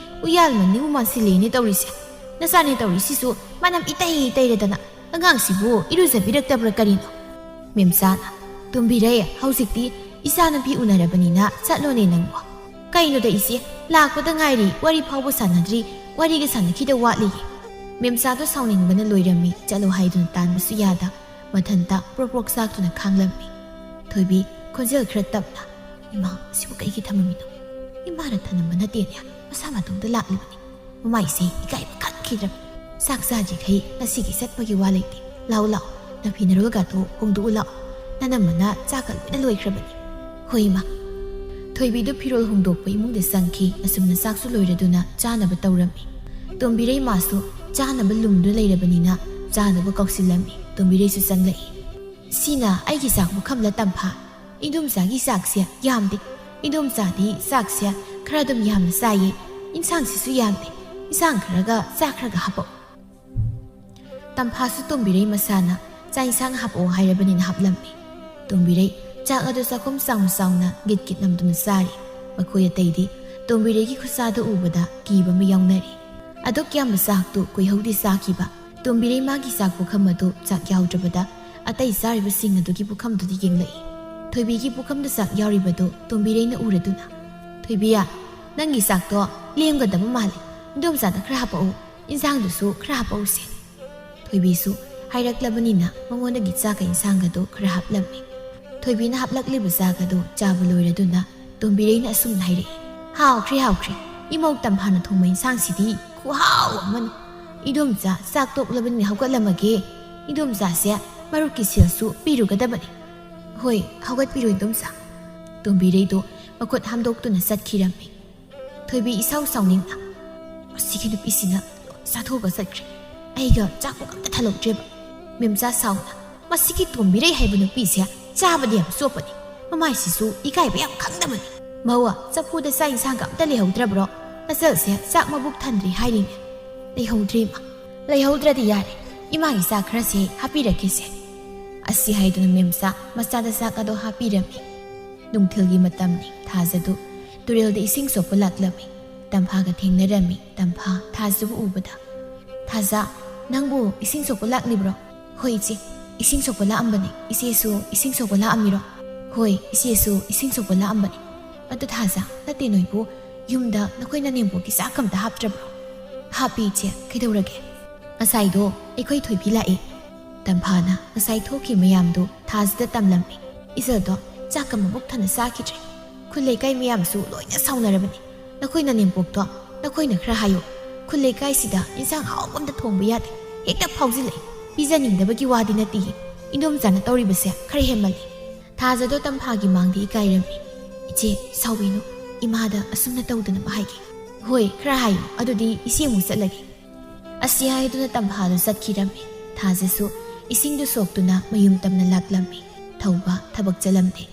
ꯎꯌꯥꯜ ꯃꯟꯅꯤꯕꯨ ꯃꯥꯟꯁꯤꯜꯂꯦꯅꯦ ꯇꯧꯔꯤꯁꯦ꯫ ꯅꯆꯥꯅꯦ ꯇꯧꯔꯤꯁꯤꯁꯨ ꯃꯅꯝ ꯏꯇꯩ ꯇꯩꯔꯗꯅ, ꯑꯉꯥꯡꯁꯤꯕꯨ ꯏꯔꯨꯖꯕꯤꯔꯛꯇꯕ꯭ꯔꯥ ꯀꯔꯤꯅꯣ?" ꯃꯦꯝꯆꯥꯅ, "ꯇꯣꯝꯕꯤꯔꯩ, ꯍꯧꯖꯤꯛꯇꯤ ꯏꯆꯥꯅꯨꯄꯤ ꯎꯅꯔꯕꯅꯤꯅ ꯆꯠꯂꯣꯅꯦ ꯅꯪꯕꯨ꯫ ꯀꯩꯅꯣꯗ ꯏꯆꯦ, ꯂꯥꯛꯄꯗ ꯉꯥꯏꯔꯤ, ꯋꯥꯔꯤ ꯐꯥꯎꯕ ꯁꯥꯟꯅꯗ꯭ꯔꯤ, ꯋꯥꯔꯤꯒ ꯁꯥꯟꯅꯈꯤꯗ ꯋꯥꯠꯂꯤꯌꯦ"꯫ ꯃꯦꯝꯆꯥꯗꯣ ꯁꯥꯎꯅꯤꯡꯕꯅ ꯂꯣꯏꯔꯝꯃꯤ, ꯆꯠꯂꯣ ꯍꯥꯏꯗꯨꯅ ꯇꯥꯟꯕꯁꯨ ꯌꯥꯗ ꯃꯊꯟꯇ ꯄ꯭ꯔꯣꯛ ꯄ꯭ꯔꯣꯛ ꯆꯥꯛꯇꯨꯅ ꯈꯥꯡꯂꯝꯃꯤ꯫ ꯊꯣꯏꯕꯤ ꯈꯣꯟꯖꯦꯜ ꯈꯔ ꯇꯞꯅ, "ꯏꯃꯥ, ꯁꯤꯕꯨ ꯀꯩꯒꯤ ꯊꯝꯃꯝꯃꯤꯅꯣ? ꯏꯃꯥꯅ ꯊꯝꯂꯝꯕ ꯅꯠꯇꯦꯅꯦ, ꯃꯁꯥ ꯃꯇꯣꯝꯇ ꯂꯥꯛꯂꯤꯕꯅꯤ"꯫ ꯃꯃꯥꯏꯁꯦ ꯏꯀꯥꯏꯕ ꯀꯟꯈꯤꯗ꯭ꯔꯕ꯫ ꯆꯥꯛ ꯆꯥꯗ꯭ꯔꯤꯈꯩ ꯉꯁꯤꯒꯤ ꯆꯠꯄꯒꯤ ꯋꯥ ꯂꯩꯇꯦ꯫ ꯂꯥꯛꯑꯣ, ꯂꯥꯛꯑꯣ, ꯅꯐꯤ ꯅꯔꯣꯜꯒꯗꯣ ꯍꯣꯡꯗꯣꯛꯎ ꯂꯥꯛꯑꯣ꯫ ꯅꯅꯝꯃꯅ ꯆꯥꯛꯀ ꯂꯣꯏꯅ ꯂꯣꯏꯈ꯭ꯔꯕꯅꯤ꯫ ꯍꯣꯏ, ꯏꯃꯥ꯫ ꯊꯣꯏꯕꯤꯗꯨ ꯐꯤꯔꯣꯜ ꯍꯣꯡꯗꯣꯛꯄ ꯏꯃꯨꯡꯗ ꯆꯪꯈꯤ꯫ ꯑꯁꯨꯝꯅ ꯆꯥꯛꯁꯨ ꯂꯣꯏꯔꯗꯨꯅ ꯆꯥꯅꯕ ꯇꯧꯔꯝꯃꯤ꯫ ꯇꯣꯝꯕꯤꯔꯩ ꯃꯥꯁꯨ ꯆꯥꯅꯕ ꯂꯨꯝꯗꯨꯅ ꯂꯩꯔꯕꯅꯤꯅ ꯆꯥꯅꯕ ꯀꯧꯁꯤꯜꯂꯝꯃꯤ꯫ ꯇꯣꯝꯕꯤꯔꯩꯁꯨ ꯆꯪꯂꯛꯏ꯫ "ꯁꯤꯅ ꯑꯩꯒꯤ ꯆꯥꯛ ꯄꯨꯈꯝꯂ ꯇꯝꯐꯥ? ꯏꯟꯗꯣꯝꯆꯥꯒꯤ ꯆꯥꯛꯁꯦ ꯌꯥꯝꯗꯦ꯫ ꯏꯟꯗꯣꯝꯆꯥꯗꯤ ꯆꯥꯛꯁꯦ ꯈꯔ ꯑꯗꯨꯝ ꯌꯥꯝꯅ ꯆꯥꯏꯌꯦ꯫ ꯏꯟꯁꯥꯡꯁꯤꯁꯨ ꯌꯥꯝꯗꯦ꯫ ꯏꯟꯁꯥꯡ ꯈꯔꯒ ꯆꯥꯛ ꯈꯔꯒ ꯍꯥꯄꯛꯎ"꯫ ꯇꯝꯐꯥꯁꯨ ꯇꯣꯝꯕꯤꯔꯩ ꯃꯁꯥꯅ ꯆꯥꯛ ꯏꯟꯁꯥꯡ ꯍꯥꯄꯛꯑꯣ ꯍꯥꯏꯔꯕꯅꯤꯅ ꯍꯥꯞꯂꯝꯃꯤ꯫ ꯇꯣꯝꯕꯤꯔꯩ ꯆꯥꯛ ꯑꯗꯨ ꯆꯥꯛꯈꯨꯝ ꯆꯥꯎꯅ ꯆꯥꯎꯅ ꯒꯤꯠ ꯒꯤꯠ ꯅꯝꯗꯨꯅ ꯆꯥꯔꯤ꯫ ꯃꯈꯣꯏ ꯑꯇꯩꯗꯤ ꯇꯣꯝꯕꯤꯔꯩꯒꯤ ꯈꯨꯆꯥꯗꯨ ꯎꯕꯗ ꯀꯤꯕ ꯑꯃ ꯌꯥꯎꯅꯔꯤ꯫ ꯑꯗꯨꯛ ꯌꯥꯝꯕ ꯆꯥꯛꯇꯨ ꯀꯨꯏꯍꯧꯗꯦ ꯆꯥꯈꯤꯕ꯫ ꯇꯣꯝꯕꯤꯔꯩ ꯃꯥꯒꯤ ꯆꯥꯛ ꯄꯨꯈꯝ ꯑꯗꯨ ꯆꯥꯛ ꯌꯥꯎꯗ꯭ꯔꯕꯗ ꯑꯇꯩ ꯆꯥꯔꯤꯕꯁꯤꯡ ꯑꯗꯨꯒꯤ ꯄꯨꯈꯝꯗꯨꯗ ꯌꯦꯡꯂꯛꯏ꯫ ꯊꯣꯏꯕꯤꯒꯤ ꯄꯨꯈꯝꯗ ꯆꯥꯛ ꯌꯥꯎꯔꯤꯕꯗꯨ ꯇꯣꯝꯕꯤꯔꯩꯅ ꯎꯔꯗꯨꯅ, "ꯊꯣꯏꯕꯤꯌꯥ, ꯅꯪꯒꯤ ꯆꯥꯛꯇꯣ ꯂꯦꯝꯒꯗꯕ ꯃꯥꯜꯂꯤ꯫ ꯏꯟꯗꯣꯝꯆꯥꯗ ꯈꯔ ꯍꯥꯄꯛꯎ, ꯏꯟꯁꯥꯡꯗꯨꯁꯨ ꯈꯔ ꯍꯥꯄꯛꯎꯁꯦ"꯫ ꯊꯣꯏꯕꯤꯁꯨ ꯍꯥꯏꯔꯛꯂꯕꯅꯤꯅ ꯃꯉꯣꯟꯗꯒꯤ ꯆꯥꯛꯀ ꯏꯟꯁꯥꯡꯒꯗꯨ ꯈꯔ ꯍꯥꯞꯂꯝꯃꯤ꯫ ꯊꯣꯏꯕꯤꯅ ꯍꯥꯞꯂꯛꯂꯤꯕ ꯆꯥꯛ ꯑꯗꯨ ꯆꯥꯕ ꯂꯣꯏꯔꯗꯨꯅ ꯇꯣꯝꯕꯤꯔꯩꯅ ꯑꯁꯨꯝꯅ ꯍꯥꯏꯔꯛꯏ, "ꯍꯥꯎꯈ꯭ꯔꯦ, ꯍꯥꯎꯈ꯭ꯔꯦ꯫ ꯏꯃꯧ ꯇꯝꯐꯥꯅ ꯊꯣꯡꯕ ꯏꯟꯁꯥꯡꯁꯤꯗꯤ ꯈꯨꯍꯥꯎ ꯑꯃꯅꯤ꯫ ꯏꯗꯣꯝꯆꯥ ꯆꯥꯛ ꯇꯣꯛꯂꯕꯅꯤꯅ ꯍꯧꯒꯠꯂꯝꯃꯒꯦ꯫ ꯏꯗꯣꯝꯆꯥꯁꯦ ꯃꯔꯨꯞꯀꯤ ꯁꯦꯜꯁꯨ ꯄꯤꯔꯨꯒꯗꯕꯅꯤ꯫" "ꯍꯣꯏ, ꯍꯧꯒꯠꯄꯤꯔꯣ ꯏꯗꯣꯝꯆꯥ꯫" ꯇꯣꯝꯕꯤꯔꯩꯗꯣ ꯃꯈꯨꯠ ꯍꯥꯝꯗꯣꯛꯇꯨꯅ ꯆꯠꯈꯤꯔꯝꯃꯤ꯫ ꯊꯣꯏꯕꯤ ꯏꯁꯥꯎ ꯁꯥꯎꯅꯤꯡꯅ, "ꯃꯁꯤꯒꯤ ꯅꯨꯄꯤꯁꯤꯅ ꯆꯥꯊꯣꯛꯑꯒ ꯆꯠꯈ꯭ꯔꯦ꯫ ꯑꯩꯒ ꯆꯥꯛꯄꯨ ꯑꯝꯇ ꯊꯜꯂꯛꯇ꯭ꯔꯦꯕ꯫" ꯃꯦꯝꯆꯥ ꯁꯥꯎꯅ, "ꯃꯁꯤꯒꯤ ꯇꯣꯝꯕꯤꯔꯩ ꯍꯥꯏꯕ ꯅꯨꯄꯤꯁꯦ ꯆꯥꯕꯗꯤ ꯌꯥꯝ ꯆꯣꯞꯄꯅꯤ꯫ ꯃꯃꯥꯏꯁꯤꯁꯨ ꯏꯀꯥꯏꯕ ꯌꯥꯝ ꯈꯪꯗꯕꯅꯤ꯫ ꯃꯧ ꯆꯐꯨꯗ ꯆꯥꯛ ꯏꯟꯁꯥꯡꯒ ꯑꯝꯇ ꯂꯩꯍꯧꯗ꯭ꯔꯕ꯭ꯔꯣ? ꯃꯆꯜꯁꯦ ꯆꯥꯛ ꯃꯕꯨꯛ ꯊꯟꯗ꯭ꯔꯤ ꯍꯥꯏꯔꯤꯅꯦ꯫" "ꯂꯩꯍꯧꯗ꯭ꯔꯦ ꯏꯃꯥ꯫ ꯂꯩꯍꯧꯗ꯭ꯔꯗꯤ ꯌꯥꯔꯦ꯫ ꯏꯃꯥꯒꯤ ꯆꯥꯛ ꯈꯔꯁꯦ ꯍꯥꯞꯄꯤꯔꯛꯀꯦꯁꯦ꯫" ꯑꯁꯤ ꯍꯥꯏꯗꯨꯅ ꯃꯦꯝꯆꯥ ꯃꯆꯥꯗ ꯆꯥꯛ ꯑꯗꯣ ꯍꯥꯞꯄꯤꯔꯝꯃꯤ꯫ ꯅꯨꯡꯊꯤꯜꯒꯤ ꯃꯇꯝꯅꯤ꯫ ꯊꯥꯖꯗꯨ ꯇꯨꯔꯦꯜꯗ ꯏꯁꯤꯡ ꯁꯣꯛꯄ ꯂꯥꯛꯂꯝꯃꯤ꯫ ꯇꯝꯐꯥꯒ ꯊꯦꯡꯅꯔꯝꯃꯤ꯫ ꯇꯝꯐꯥ ꯊꯥꯖꯕꯨ ꯎꯕꯗ, "ꯊꯥꯖ, ꯅꯪꯕꯨ ꯏꯁꯤꯡ ꯁꯣꯛꯄ ꯂꯥꯛꯂꯤꯕ꯭ꯔꯣ?" "ꯍꯣꯏ ꯏꯆꯦ, ꯏꯁꯤꯡ ꯁꯣꯛꯄ ꯂꯥꯛꯑꯝꯕꯅꯤ꯫ ꯏꯆꯦꯁꯨ ꯏꯁꯤꯡ ꯁꯣꯛꯄ ꯂꯥꯛꯑꯝꯃꯤꯔꯣ?" "ꯍꯣꯏ, ꯏꯆꯦꯁꯨ ꯏꯁꯤꯡ ꯁꯣꯛꯄ ꯂꯥꯛꯑꯝꯕꯅꯤ꯫ ꯑꯗꯨ ꯊꯥꯖ, ꯅꯠꯇꯦ ꯅꯣꯏꯕꯨ, ꯌꯨꯝꯗ ꯅꯈꯣꯏ ꯅꯅꯦꯝꯄꯣꯛꯀꯤ ꯆꯥꯛ ꯑꯝꯇ ꯍꯥꯞꯇ꯭ꯔꯕ꯭ꯔꯣ?" "ꯍꯥꯞꯄꯤ ꯏꯆꯦ, ꯀꯩꯗꯧꯔꯒꯦ?" "ꯉꯁꯥꯏꯗꯣ ꯑꯩꯈꯣꯏ ꯊꯣꯏꯕꯤ ꯂꯥꯛꯏ꯫" ꯇꯝꯐꯥꯅ ꯉꯁꯥꯏ ꯊꯣꯛꯈꯤ ꯃꯌꯥꯝꯗꯨ ꯊꯥꯖꯗ ꯇꯝꯂꯝꯃꯤ꯫ "ꯏꯆꯜꯗꯣ ꯆꯥꯛꯀ ꯃꯕꯨꯛ ꯊꯟꯅ ꯆꯥꯈꯤꯗ꯭ꯔꯦ꯫ ꯈꯨꯜ ꯂꯩꯀꯥꯏ ꯃꯌꯥꯝꯁꯨ ꯂꯣꯏꯅ ꯁꯥꯎꯅꯔꯕꯅꯤ꯫ ꯅꯈꯣꯏ ꯅꯅꯦꯝꯄꯣꯛꯇꯣ ꯅꯈꯣꯏꯅ ꯈꯔ ꯍꯥꯏꯌꯨ꯫ ꯈꯨꯜ ꯂꯩꯀꯥꯏꯁꯤꯗ ꯏꯟꯁꯥꯡ ꯑꯍꯥꯎꯕ ꯑꯝꯇ ꯊꯣꯡꯕ ꯌꯥꯗꯦ꯫ ꯍꯦꯛꯇ ꯐꯥꯎꯖꯤꯜꯂꯛꯏ꯫ ꯄꯤꯖꯅꯤꯡꯗꯕꯒꯤ ꯋꯥꯗꯤ ꯅꯠꯇꯦ꯫ ꯏꯟꯗꯣꯝꯆꯥꯅ ꯇꯧꯔꯤꯕꯁꯦ ꯈꯔ ꯍꯦꯟꯃꯜꯂꯤ꯫" ꯊꯥꯖꯗꯣ ꯇꯝꯐꯥꯒꯤ ꯃꯥꯡꯗ ꯏꯀꯥꯏꯔꯝꯃꯤ꯫ "ꯏꯆꯦ, ꯁꯥꯎꯕꯤꯅꯨ꯫ ꯏꯃꯥꯗ ꯑꯁꯨꯝꯅ ꯇꯧꯗꯅꯕ ꯍꯥꯏꯒꯦ꯫" "ꯍꯣꯏ, ꯈꯔ ꯍꯥꯏꯌꯨ꯫ ꯑꯗꯨꯗꯤ ꯏꯆꯦ ꯑꯃꯨꯛ ꯆꯠꯂꯒꯦ꯫" ꯑꯁꯤ ꯍꯥꯏꯗꯨꯅ ꯇꯝꯐꯥꯗꯨ ꯆꯠꯈꯤꯔꯝꯃꯤ꯫ ꯊꯥꯖꯁꯨ ꯏꯁꯤꯡꯗꯨ ꯁꯣꯛꯇꯨꯅ ꯃꯌꯨꯝ ꯇꯝꯅ ꯂꯥꯛꯂꯝꯃꯤ꯫ ꯊꯧꯕ ꯊꯕꯛ ꯆꯠꯂꯝꯗꯦ꯫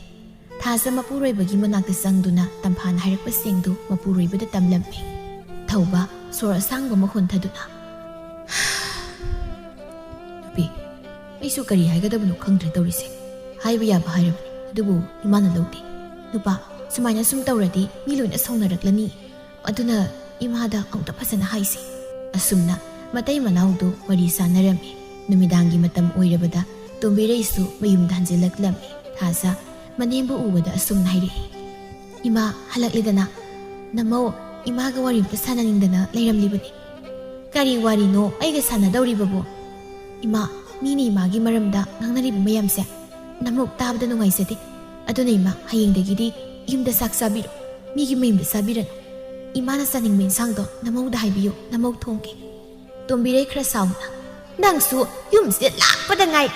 ꯊꯥꯖ ꯃꯄꯨꯔꯣꯏꯕꯒꯤ ꯃꯅꯥꯛꯇ ꯆꯪꯗꯨꯅ ꯇꯝꯐꯥꯅ ꯍꯥꯏꯔꯛꯄꯁꯤꯡꯗꯨ ꯃꯄꯨꯔꯣꯏꯕꯗ ꯇꯝꯂꯝꯃꯤ꯫ ꯊꯧꯕ ꯁꯣꯔ ꯑꯁꯥꯡꯕ ꯑꯃ ꯍꯣꯟꯊꯗꯨꯅ, "ꯅꯨꯄꯤ, ꯑꯩꯁꯨ ꯀꯔꯤ ꯍꯥꯏꯒꯗꯕꯅꯣ ꯈꯪꯗ꯭ꯔꯦ ꯇꯧꯔꯤꯁꯦ꯫ ꯍꯥꯏꯕ ꯌꯥꯕ ꯍꯥꯏꯔꯕꯅꯤ, ꯑꯗꯨꯕꯨ ꯏꯃꯥꯅ ꯂꯧꯗꯦ꯫ ꯅꯨꯄꯥ, ꯁꯨꯃꯥꯏꯅ ꯁꯨꯝ ꯇꯧꯔꯗꯤ ꯃꯤ ꯂꯣꯏꯅ ꯁꯥꯎꯅꯔꯛꯂꯅꯤ꯫ ꯑꯗꯨꯅ ꯏꯃꯥꯗ ꯑꯃꯨꯛꯇ ꯐꯖꯅ ꯍꯥꯏꯁꯤ꯫" ꯑꯁꯨꯝꯅ ꯃꯇꯩ ꯃꯅꯥꯎꯗꯨ ꯋꯥꯔꯤ ꯁꯥꯟꯅꯔꯝꯃꯤ꯫ ꯅꯨꯃꯤꯗꯥꯡꯒꯤ ꯃꯇꯝ ꯑꯣꯏꯔꯕꯗ ꯇꯣꯝꯕꯤꯔꯩꯁꯨ ꯃꯌꯨꯝꯗ ꯍꯟꯖꯤꯜꯂꯛꯂꯝꯃꯤ꯫ ꯊꯥꯖ ꯃꯅꯦꯝꯕꯨ ꯎꯕꯗ ꯑꯁꯨꯝꯅ ꯍꯥꯏꯔꯛꯏ, "ꯏꯃꯥ, ꯍꯜꯂꯛꯂꯦꯗꯅ꯫ ꯅꯃꯧ ꯏꯃꯥꯒ ꯋꯥꯔꯤ ꯑꯝꯇ ꯁꯥꯟꯅꯅꯤꯡꯗꯅ ꯂꯩꯔꯝꯂꯤꯕꯅꯤ꯫" "ꯀꯔꯤ ꯋꯥꯔꯤꯅꯣ ꯑꯩꯒ ꯁꯥꯟꯅꯗꯧꯔꯤꯕꯕꯨ?" "ꯏꯃꯥ, ꯃꯤꯅ ꯏꯃꯥꯒꯤ ꯃꯔꯝꯗ ꯉꯥꯡꯅꯔꯤꯕ ꯃꯌꯥꯝꯁꯦ ꯅꯃꯧ ꯇꯥꯕꯗ ꯅꯨꯡꯉꯥꯏꯖꯗꯦ꯫ ꯑꯗꯨꯅ ꯏꯃꯥ, ꯍꯌꯦꯡꯗꯒꯤꯗꯤ ꯌꯨꯝꯗ ꯆꯥꯛ ꯆꯥꯕꯤꯔꯣ꯫ ꯃꯤꯒꯤ ꯃꯌꯨꯝꯗ ꯆꯥꯕꯤꯔꯅꯨ꯫ ꯏꯃꯥꯅ ꯆꯥꯅꯤꯡꯕ ꯏꯟꯁꯥꯡꯗꯣ ꯅꯃꯧꯗ ꯍꯥꯏꯕꯤꯌꯨ, ꯅꯃꯧ ꯊꯣꯡꯒꯦ꯫ ꯇꯣꯝꯕꯤꯔꯩ ꯈꯔ ꯁꯥꯎꯅ, "ꯅꯪꯁꯨ ꯌꯨꯝꯁꯤꯗ ꯂꯥꯛꯄꯗ ꯉꯥꯏ,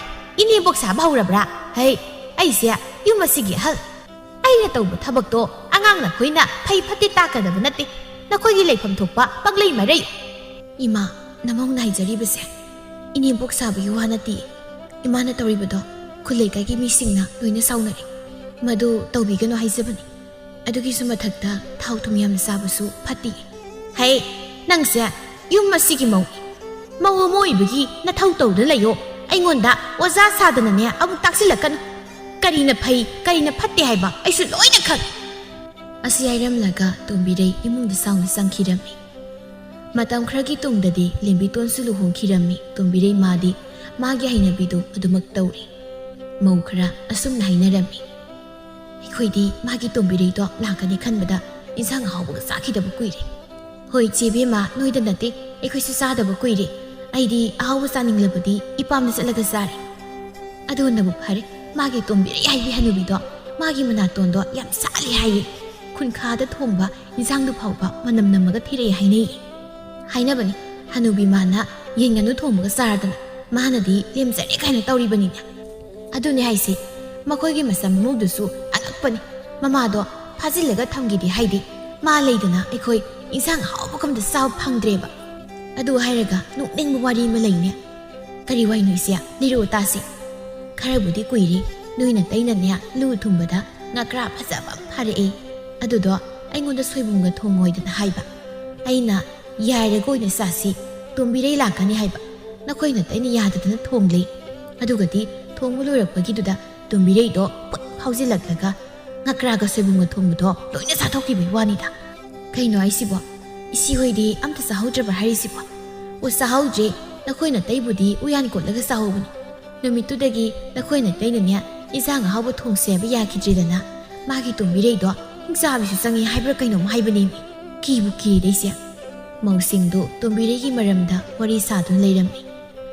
ꯏꯅꯦꯝꯕꯣꯛ ꯁꯥꯕ ꯍꯧꯔꯕ꯭ꯔꯥ? ꯍꯩ, ꯑꯩꯁꯦ ꯌꯨꯝ ꯑꯁꯤꯒꯤ ꯑꯍꯜ꯫ ꯑꯩꯅ ꯇꯧꯕ ꯊꯕꯛꯇꯣ ꯑꯉꯥꯡ ꯅꯈꯣꯏꯅ ꯐꯩ ꯐꯠꯇꯦ ꯇꯥꯛꯀꯗꯕ ꯅꯠꯇꯦ꯫ ꯅꯈꯣꯏꯒꯤ ꯂꯩꯐꯝ ꯊꯣꯛꯄ ꯄꯪꯂꯩ ꯃꯔꯩ꯫" "ꯏꯃꯥ, ꯅꯃꯧꯅ ꯍꯥꯏꯖꯔꯤꯕꯁꯦ ꯏꯅꯦꯝꯕꯣꯛ ꯁꯥꯕꯒꯤ ꯋꯥ ꯅꯠꯇꯦ꯫ ꯏꯃꯥꯅ ꯇꯧꯔꯤꯕꯗꯣ ꯈꯨꯜ ꯂꯩꯀꯥꯏꯒꯤ ꯃꯤꯁꯤꯡꯅ ꯂꯣꯏꯅ ꯁꯥꯎꯅꯔꯦ꯫ ꯃꯗꯨ ꯇꯧꯕꯤꯒꯅꯨ ꯍꯥꯏꯖꯕꯅꯤ꯫ ꯑꯗꯨꯒꯤꯁꯨ ꯃꯊꯛꯇ ꯊꯥꯎ ꯊꯨꯝ ꯌꯥꯝꯅ ꯆꯥꯕꯁꯨ ꯐꯠꯇꯦ꯫" "ꯍꯩ, ꯅꯪꯁꯦ ꯌꯨꯝ ꯑꯁꯤꯒꯤ ꯃꯧ, ꯃꯧ ꯑꯃ ꯑꯣꯏꯕꯒꯤ ꯅꯊꯧ ꯇꯧꯗꯨꯅ ꯂꯩꯌꯣ꯫ ꯑꯩꯉꯣꯟꯗ ꯑꯣꯖꯥ ꯁꯥꯗꯅꯅꯦ ꯑꯃꯨꯛ ꯇꯥꯛꯁꯤꯜꯂꯛꯀꯅꯨ꯫ ꯀꯔꯤꯅ ꯐꯩ, ꯀꯔꯤꯅ ꯐꯠꯇꯦ ꯍꯥꯏꯕ ꯑꯩꯁꯨ ꯂꯣꯏꯅ ꯈꯪꯏ꯫" ꯑꯁꯤ ꯍꯥꯏꯔꯝꯂꯒ ꯇꯣꯝꯕꯤꯔꯩ ꯏꯃꯨꯡꯗ ꯆꯥꯎꯅ ꯆꯪꯈꯤꯔꯝꯃꯤ꯫ ꯃꯇꯝ ꯈꯔꯒꯤ ꯇꯨꯡꯗꯗꯤ ꯂꯦꯝꯕꯤꯇꯣꯟꯁꯨ ꯂꯨꯍꯣꯡꯈꯤꯔꯝꯃꯤ꯫ ꯇꯣꯝꯕꯤꯔꯩ ꯃꯥꯗꯤ ꯃꯥꯒꯤ ꯍꯩꯅꯕꯤꯗꯨ ꯑꯗꯨꯃꯛ ꯇꯧꯔꯤ꯫ ꯃꯧ ꯈꯔ ꯑꯁꯨꯝꯅ ꯍꯥꯏꯅꯔꯝꯃꯤ, "ꯑꯩꯈꯣꯏꯗꯤ ꯃꯥꯒꯤ ꯇꯣꯝꯕꯤꯔꯩꯗꯣ ꯂꯥꯛꯀꯅꯤ ꯈꯟꯕꯗ ꯏꯟꯁꯥꯡ ꯑꯍꯥꯎꯕꯒ ꯆꯥꯈꯤꯗꯕ ꯀꯨꯏꯔꯦ꯫ ꯍꯣꯏ, ꯆꯦ ꯕꯦꯝꯃ, ꯅꯣꯏꯗ ꯅꯠꯇꯦ, ꯑꯩꯈꯣꯏꯁꯨ ꯆꯥꯗꯕ ꯀꯨꯏꯔꯦ꯫ ꯑꯩꯗꯤ ꯑꯍꯥꯎꯕ ꯆꯥꯅꯤꯡꯂꯕꯗꯤ ꯏꯄꯥꯝꯗ ꯆꯠꯂꯒ ꯆꯥꯔꯦ꯫ ꯑꯗꯨꯅꯕꯨ ꯐꯔꯦ, ꯃꯥꯒꯤ ꯇꯣꯝꯕꯤꯔꯩ ꯍꯥꯏꯕꯤ ꯍꯅꯨꯕꯤꯗꯣ, ꯃꯥꯒꯤ ꯃꯅꯥꯇꯣꯟꯗꯣ ꯌꯥꯝ ꯁꯥꯠꯂꯤ ꯍꯥꯏꯌꯦ꯫ ꯈꯨꯟꯈꯥꯗ ꯊꯣꯡꯕ ꯏꯟꯁꯥꯡꯗꯨ ꯐꯥꯎꯕ ꯃꯅꯝ ꯅꯝꯃꯒ ꯊꯤꯔꯛꯑꯦ ꯍꯥꯏꯅꯩꯌꯦ꯫" ꯍꯥꯏꯅꯕꯅꯤ, ꯍꯅꯨꯕꯤ ꯃꯥꯅ ꯌꯦꯟ ꯉꯥꯅꯨ ꯊꯣꯡꯕꯒ ꯆꯥꯔꯗꯅ ꯃꯥꯅꯗꯤ ꯂꯦꯝꯖꯔꯦ ꯀꯥꯏꯅ ꯇꯧꯔꯤꯕꯅꯤꯅꯦ꯫ ꯑꯗꯨꯅꯦ ꯍꯥꯏꯁꯦ, ꯃꯈꯣꯏꯒꯤ ꯃꯆꯥ ꯃꯃꯧꯗꯨꯁꯨ ꯑꯉꯛꯄꯅꯤ꯫ ꯃꯃꯥꯗꯣ ꯐꯥꯖꯤꯜꯂꯒ ꯊꯝꯒꯦꯗꯤ ꯍꯥꯏꯗꯦ꯫ ꯃꯥ ꯂꯩꯗꯅ ꯑꯩꯈꯣꯏ ꯏꯟꯁꯥꯡ ꯑꯍꯥꯎꯕꯒ ꯑꯝꯇ ꯆꯥꯕ ꯐꯪꯗ꯭ꯔꯦꯕ꯫ ꯑꯗꯨ ꯍꯥꯏꯔꯒ ꯅꯣꯛꯅꯤꯡꯕ ꯋꯥꯔꯤ ꯑꯃ ꯂꯩꯅꯦ꯫ "ꯀꯔꯤ ꯋꯥꯔꯤꯅꯣ ꯏꯆꯦ? ꯂꯤꯔꯛꯑꯣ ꯇꯥꯁꯤ꯫" "ꯈꯔꯕꯨꯗꯤ ꯀꯨꯏꯔꯦ, ꯅꯣꯏ ꯅꯇꯩꯅꯅꯦ ꯂꯨ ꯊꯨꯝꯕꯗ ꯉꯀ꯭ꯔꯥ ꯐꯖꯕ ꯑꯃ ꯐꯥꯔꯛꯑꯦ꯫ ꯑꯗꯨꯗꯣ ꯑꯩꯉꯣꯟꯗ ꯁꯣꯏꯕꯨꯝꯒ ꯊꯣꯡꯉꯣꯏꯗꯅ ꯍꯥꯏꯕ꯫ ꯑꯩꯅ ꯌꯥꯏꯔꯒ ꯑꯣꯏꯅ ꯆꯥꯁꯤ, ꯇꯣꯝꯕꯤꯔꯩ ꯂꯥꯛꯀꯅꯤ ꯍꯥꯏꯕ꯫ ꯅꯈꯣꯏ ꯅꯇꯩꯅ ꯌꯥꯗꯗꯅ ꯊꯣꯡꯂꯦ꯫ ꯑꯗꯨꯒꯗꯤ ꯊꯣꯡꯕ ꯂꯣꯏꯔꯛꯄꯒꯤꯗꯨꯗ ꯇꯣꯝꯕꯤꯔꯩꯗꯣ ꯄꯨꯠ ꯐꯥꯎꯖꯤꯜꯂꯛꯂꯒ ꯉꯀ꯭ꯔꯥꯒ ꯁꯣꯏꯕꯨꯝꯒ ꯊꯣꯡꯕꯗꯣ ꯂꯣꯏꯅ ꯆꯥꯊꯣꯛꯈꯤꯕꯒꯤ ꯋꯥꯅꯤꯗ꯫" "ꯀꯩꯅꯣ ꯍꯥꯏꯁꯤꯕꯣ? ꯏꯆꯦ ꯍꯣꯏꯗꯤ ꯑꯝꯇ ꯆꯥꯍꯧꯗ꯭ꯔꯕ ꯍꯥꯏꯔꯤꯁꯤꯕꯣ?" "ꯑꯣ, ꯆꯥꯍꯧꯗ꯭ꯔꯦ꯫ ꯅꯈꯣꯏ ꯅꯇꯩꯕꯨꯗꯤ ꯎꯌꯥꯟ ꯀꯣꯠꯂꯒ ꯆꯥꯍꯧꯕꯅꯤ꯫ ꯅꯨꯃꯤꯠꯇꯨꯗꯒꯤ ꯅꯈꯣꯏ ꯅꯇꯩꯅꯅꯦ ꯏꯟꯁꯥꯡ ꯑꯍꯥꯎꯕ ꯊꯣꯡꯁꯦ ꯍꯥꯏꯕ ꯌꯥꯈꯤꯗ꯭ꯔꯦꯗꯅ, ꯃꯥꯒꯤ ꯇꯣꯝꯕꯤꯔꯩꯗꯣ ꯍꯤꯡꯆꯥꯕꯤꯁꯨ ꯆꯪꯉꯤ ꯍꯥꯏꯕ꯭ꯔꯥ ꯀꯩꯅꯣꯝ ꯍꯥꯏꯕꯅꯦꯃꯤ꯫ ꯀꯤꯕꯨ ꯀꯤꯔꯦꯗ ꯏꯆꯦ꯫" ꯃꯧꯁꯤꯡꯗꯨ ꯇꯣꯝꯕꯤꯔꯩꯒꯤ ꯃꯔꯝꯗ ꯋꯥꯔꯤ ꯁꯥꯗꯨꯅ ꯂꯩꯔꯝꯃꯤ꯫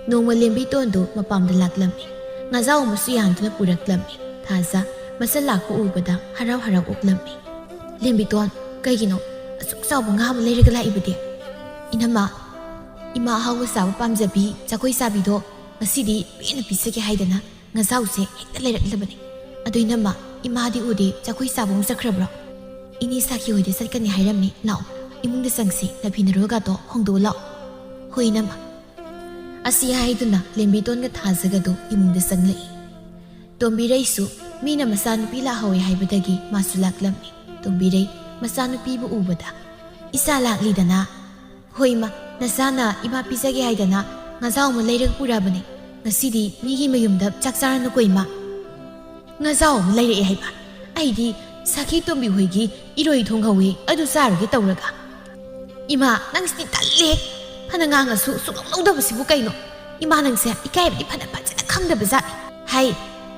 ꯅꯣꯡꯃ ꯂꯦꯝꯕꯤꯇꯣꯟꯗꯨ ꯃꯄꯥꯝꯗ ꯂꯥꯛꯂꯝꯃꯤ꯫ ꯉꯥꯖꯥꯎ ꯑꯃꯁꯨ ꯌꯥꯟꯗꯨꯅ ꯄꯨꯔꯛꯂꯝꯃꯤ꯫ ꯊꯥꯖ ꯃꯆꯜ ꯂꯥꯛꯄ ꯎꯕꯗ ꯍꯔꯥꯎ ꯍꯔꯥꯎ ꯑꯣꯛꯂꯝꯃꯤ꯫ "ꯂꯦꯝꯕꯤꯇꯣꯟ, ꯀꯩꯒꯤꯅꯣ ꯑꯁꯨꯛ ꯆꯥꯎꯕ ꯉꯥ ꯑꯃ ꯂꯩꯔꯒ ꯂꯥꯛꯏꯕꯗꯤ?" "ꯏꯅꯝꯃ, ꯏꯃꯥ ꯑꯍꯥꯎꯕ ꯆꯥꯕ ꯄꯥꯝꯖꯕꯤ ꯖꯒꯣꯏ ꯁꯥꯕꯤꯗꯣ ꯉꯁꯤꯗꯤ ꯄꯦꯟꯅ ꯄꯤꯖꯒꯦ ꯍꯥꯏꯗꯅ ꯉꯥꯖꯥꯎꯁꯦ ꯍꯦꯛꯇ ꯂꯩꯔꯛꯂꯕꯅꯤ꯫ ꯑꯗꯣ ꯏꯅꯝꯃ, ꯏꯃꯥꯗꯤ ꯎꯗꯦ, ꯖꯒꯣꯏ ꯁꯥꯕ ꯑꯃꯨꯛ ꯆꯠꯈ꯭ꯔꯕ꯭ꯔꯣ?" "ꯏꯅꯦ ꯁꯥꯈꯤ ꯍꯣꯏꯗ ꯆꯠꯀꯅꯤ ꯍꯥꯏꯔꯝꯃꯤ, ꯂꯥꯛꯑꯣ, ꯏꯃꯨꯡꯗ ꯆꯪꯁꯤ, ꯅꯐꯤ ꯅꯔꯣꯜꯒꯗꯣ ꯍꯣꯡꯗꯣꯛꯑ ꯂꯥꯛꯑꯣ"꯫ "ꯍꯣꯏ ꯏꯅꯝꯃ"꯫ ꯑꯁꯤ ꯍꯥꯏꯗꯨꯅ ꯂꯦꯝꯕꯤꯇꯣꯟꯒ ꯊꯥꯖꯒꯗꯨ ꯏꯃꯨꯡꯗ ꯆꯪꯂꯛꯏ꯫ ꯇꯣꯝꯕꯤꯔꯩꯁꯨ ꯃꯤꯅ ꯃꯆꯥꯅꯨꯄꯤ ꯂꯥꯛꯍꯧꯋꯦ ꯍꯥꯏꯕꯗꯒꯤ ꯃꯥꯁꯨ ꯂꯥꯛꯂꯝꯃꯤ꯫ ꯇꯣꯝꯕꯤꯔꯩ ꯃꯆꯥꯅꯨꯄꯤꯕꯨ ꯎꯕꯗ, "ꯏꯆꯥ ꯂꯥꯛꯂꯤꯗꯅ?" "ꯍꯣꯏ ꯏꯃꯥ, ꯅꯆꯥꯅ ꯏꯃꯥ ꯄꯤꯖꯒꯦ ꯍꯥꯏꯗꯅ ꯉꯥꯖꯥꯎ ꯑꯃ ꯂꯩꯔꯒ ꯄꯨꯔꯛꯑꯕꯅꯤ꯫ ꯉꯁꯤꯗꯤ ꯃꯤꯒꯤ ꯃꯌꯨꯝꯗ ꯆꯥꯛ ꯆꯥꯔꯅꯨꯀꯣ ꯏꯃꯥ"꯫ "ꯉꯥꯖꯥꯎ ꯑꯃ ꯂꯩꯔꯛꯑꯦ ꯍꯥꯏꯕ? ꯑꯩꯗꯤ ꯁꯥꯈꯤ ꯇꯣꯝꯕꯤ ꯍꯣꯏꯒꯤ ꯏꯔꯣꯏ ꯊꯣꯡꯍꯧꯋꯤ, ꯑꯗꯨ ꯆꯥꯔꯨꯒꯦ ꯇꯧꯔꯒ"꯫ "ꯏꯃꯥ, ꯅꯪꯁꯤꯗꯤ ꯇꯜꯂꯦ꯫ ꯐꯅ ꯉꯥꯡꯉꯁꯨ ꯁꯨꯛꯂꯧ ꯂꯧꯗꯕꯁꯤꯕꯨ ꯀꯩꯅꯣ? ꯏꯃꯥ, ꯅꯪꯁꯦ ꯏꯀꯥꯏꯕꯗꯤ ꯐꯅ ꯐꯖꯅ ꯈꯪꯗꯕ ꯖꯥꯠꯅꯤ꯫ ꯍꯥꯏ,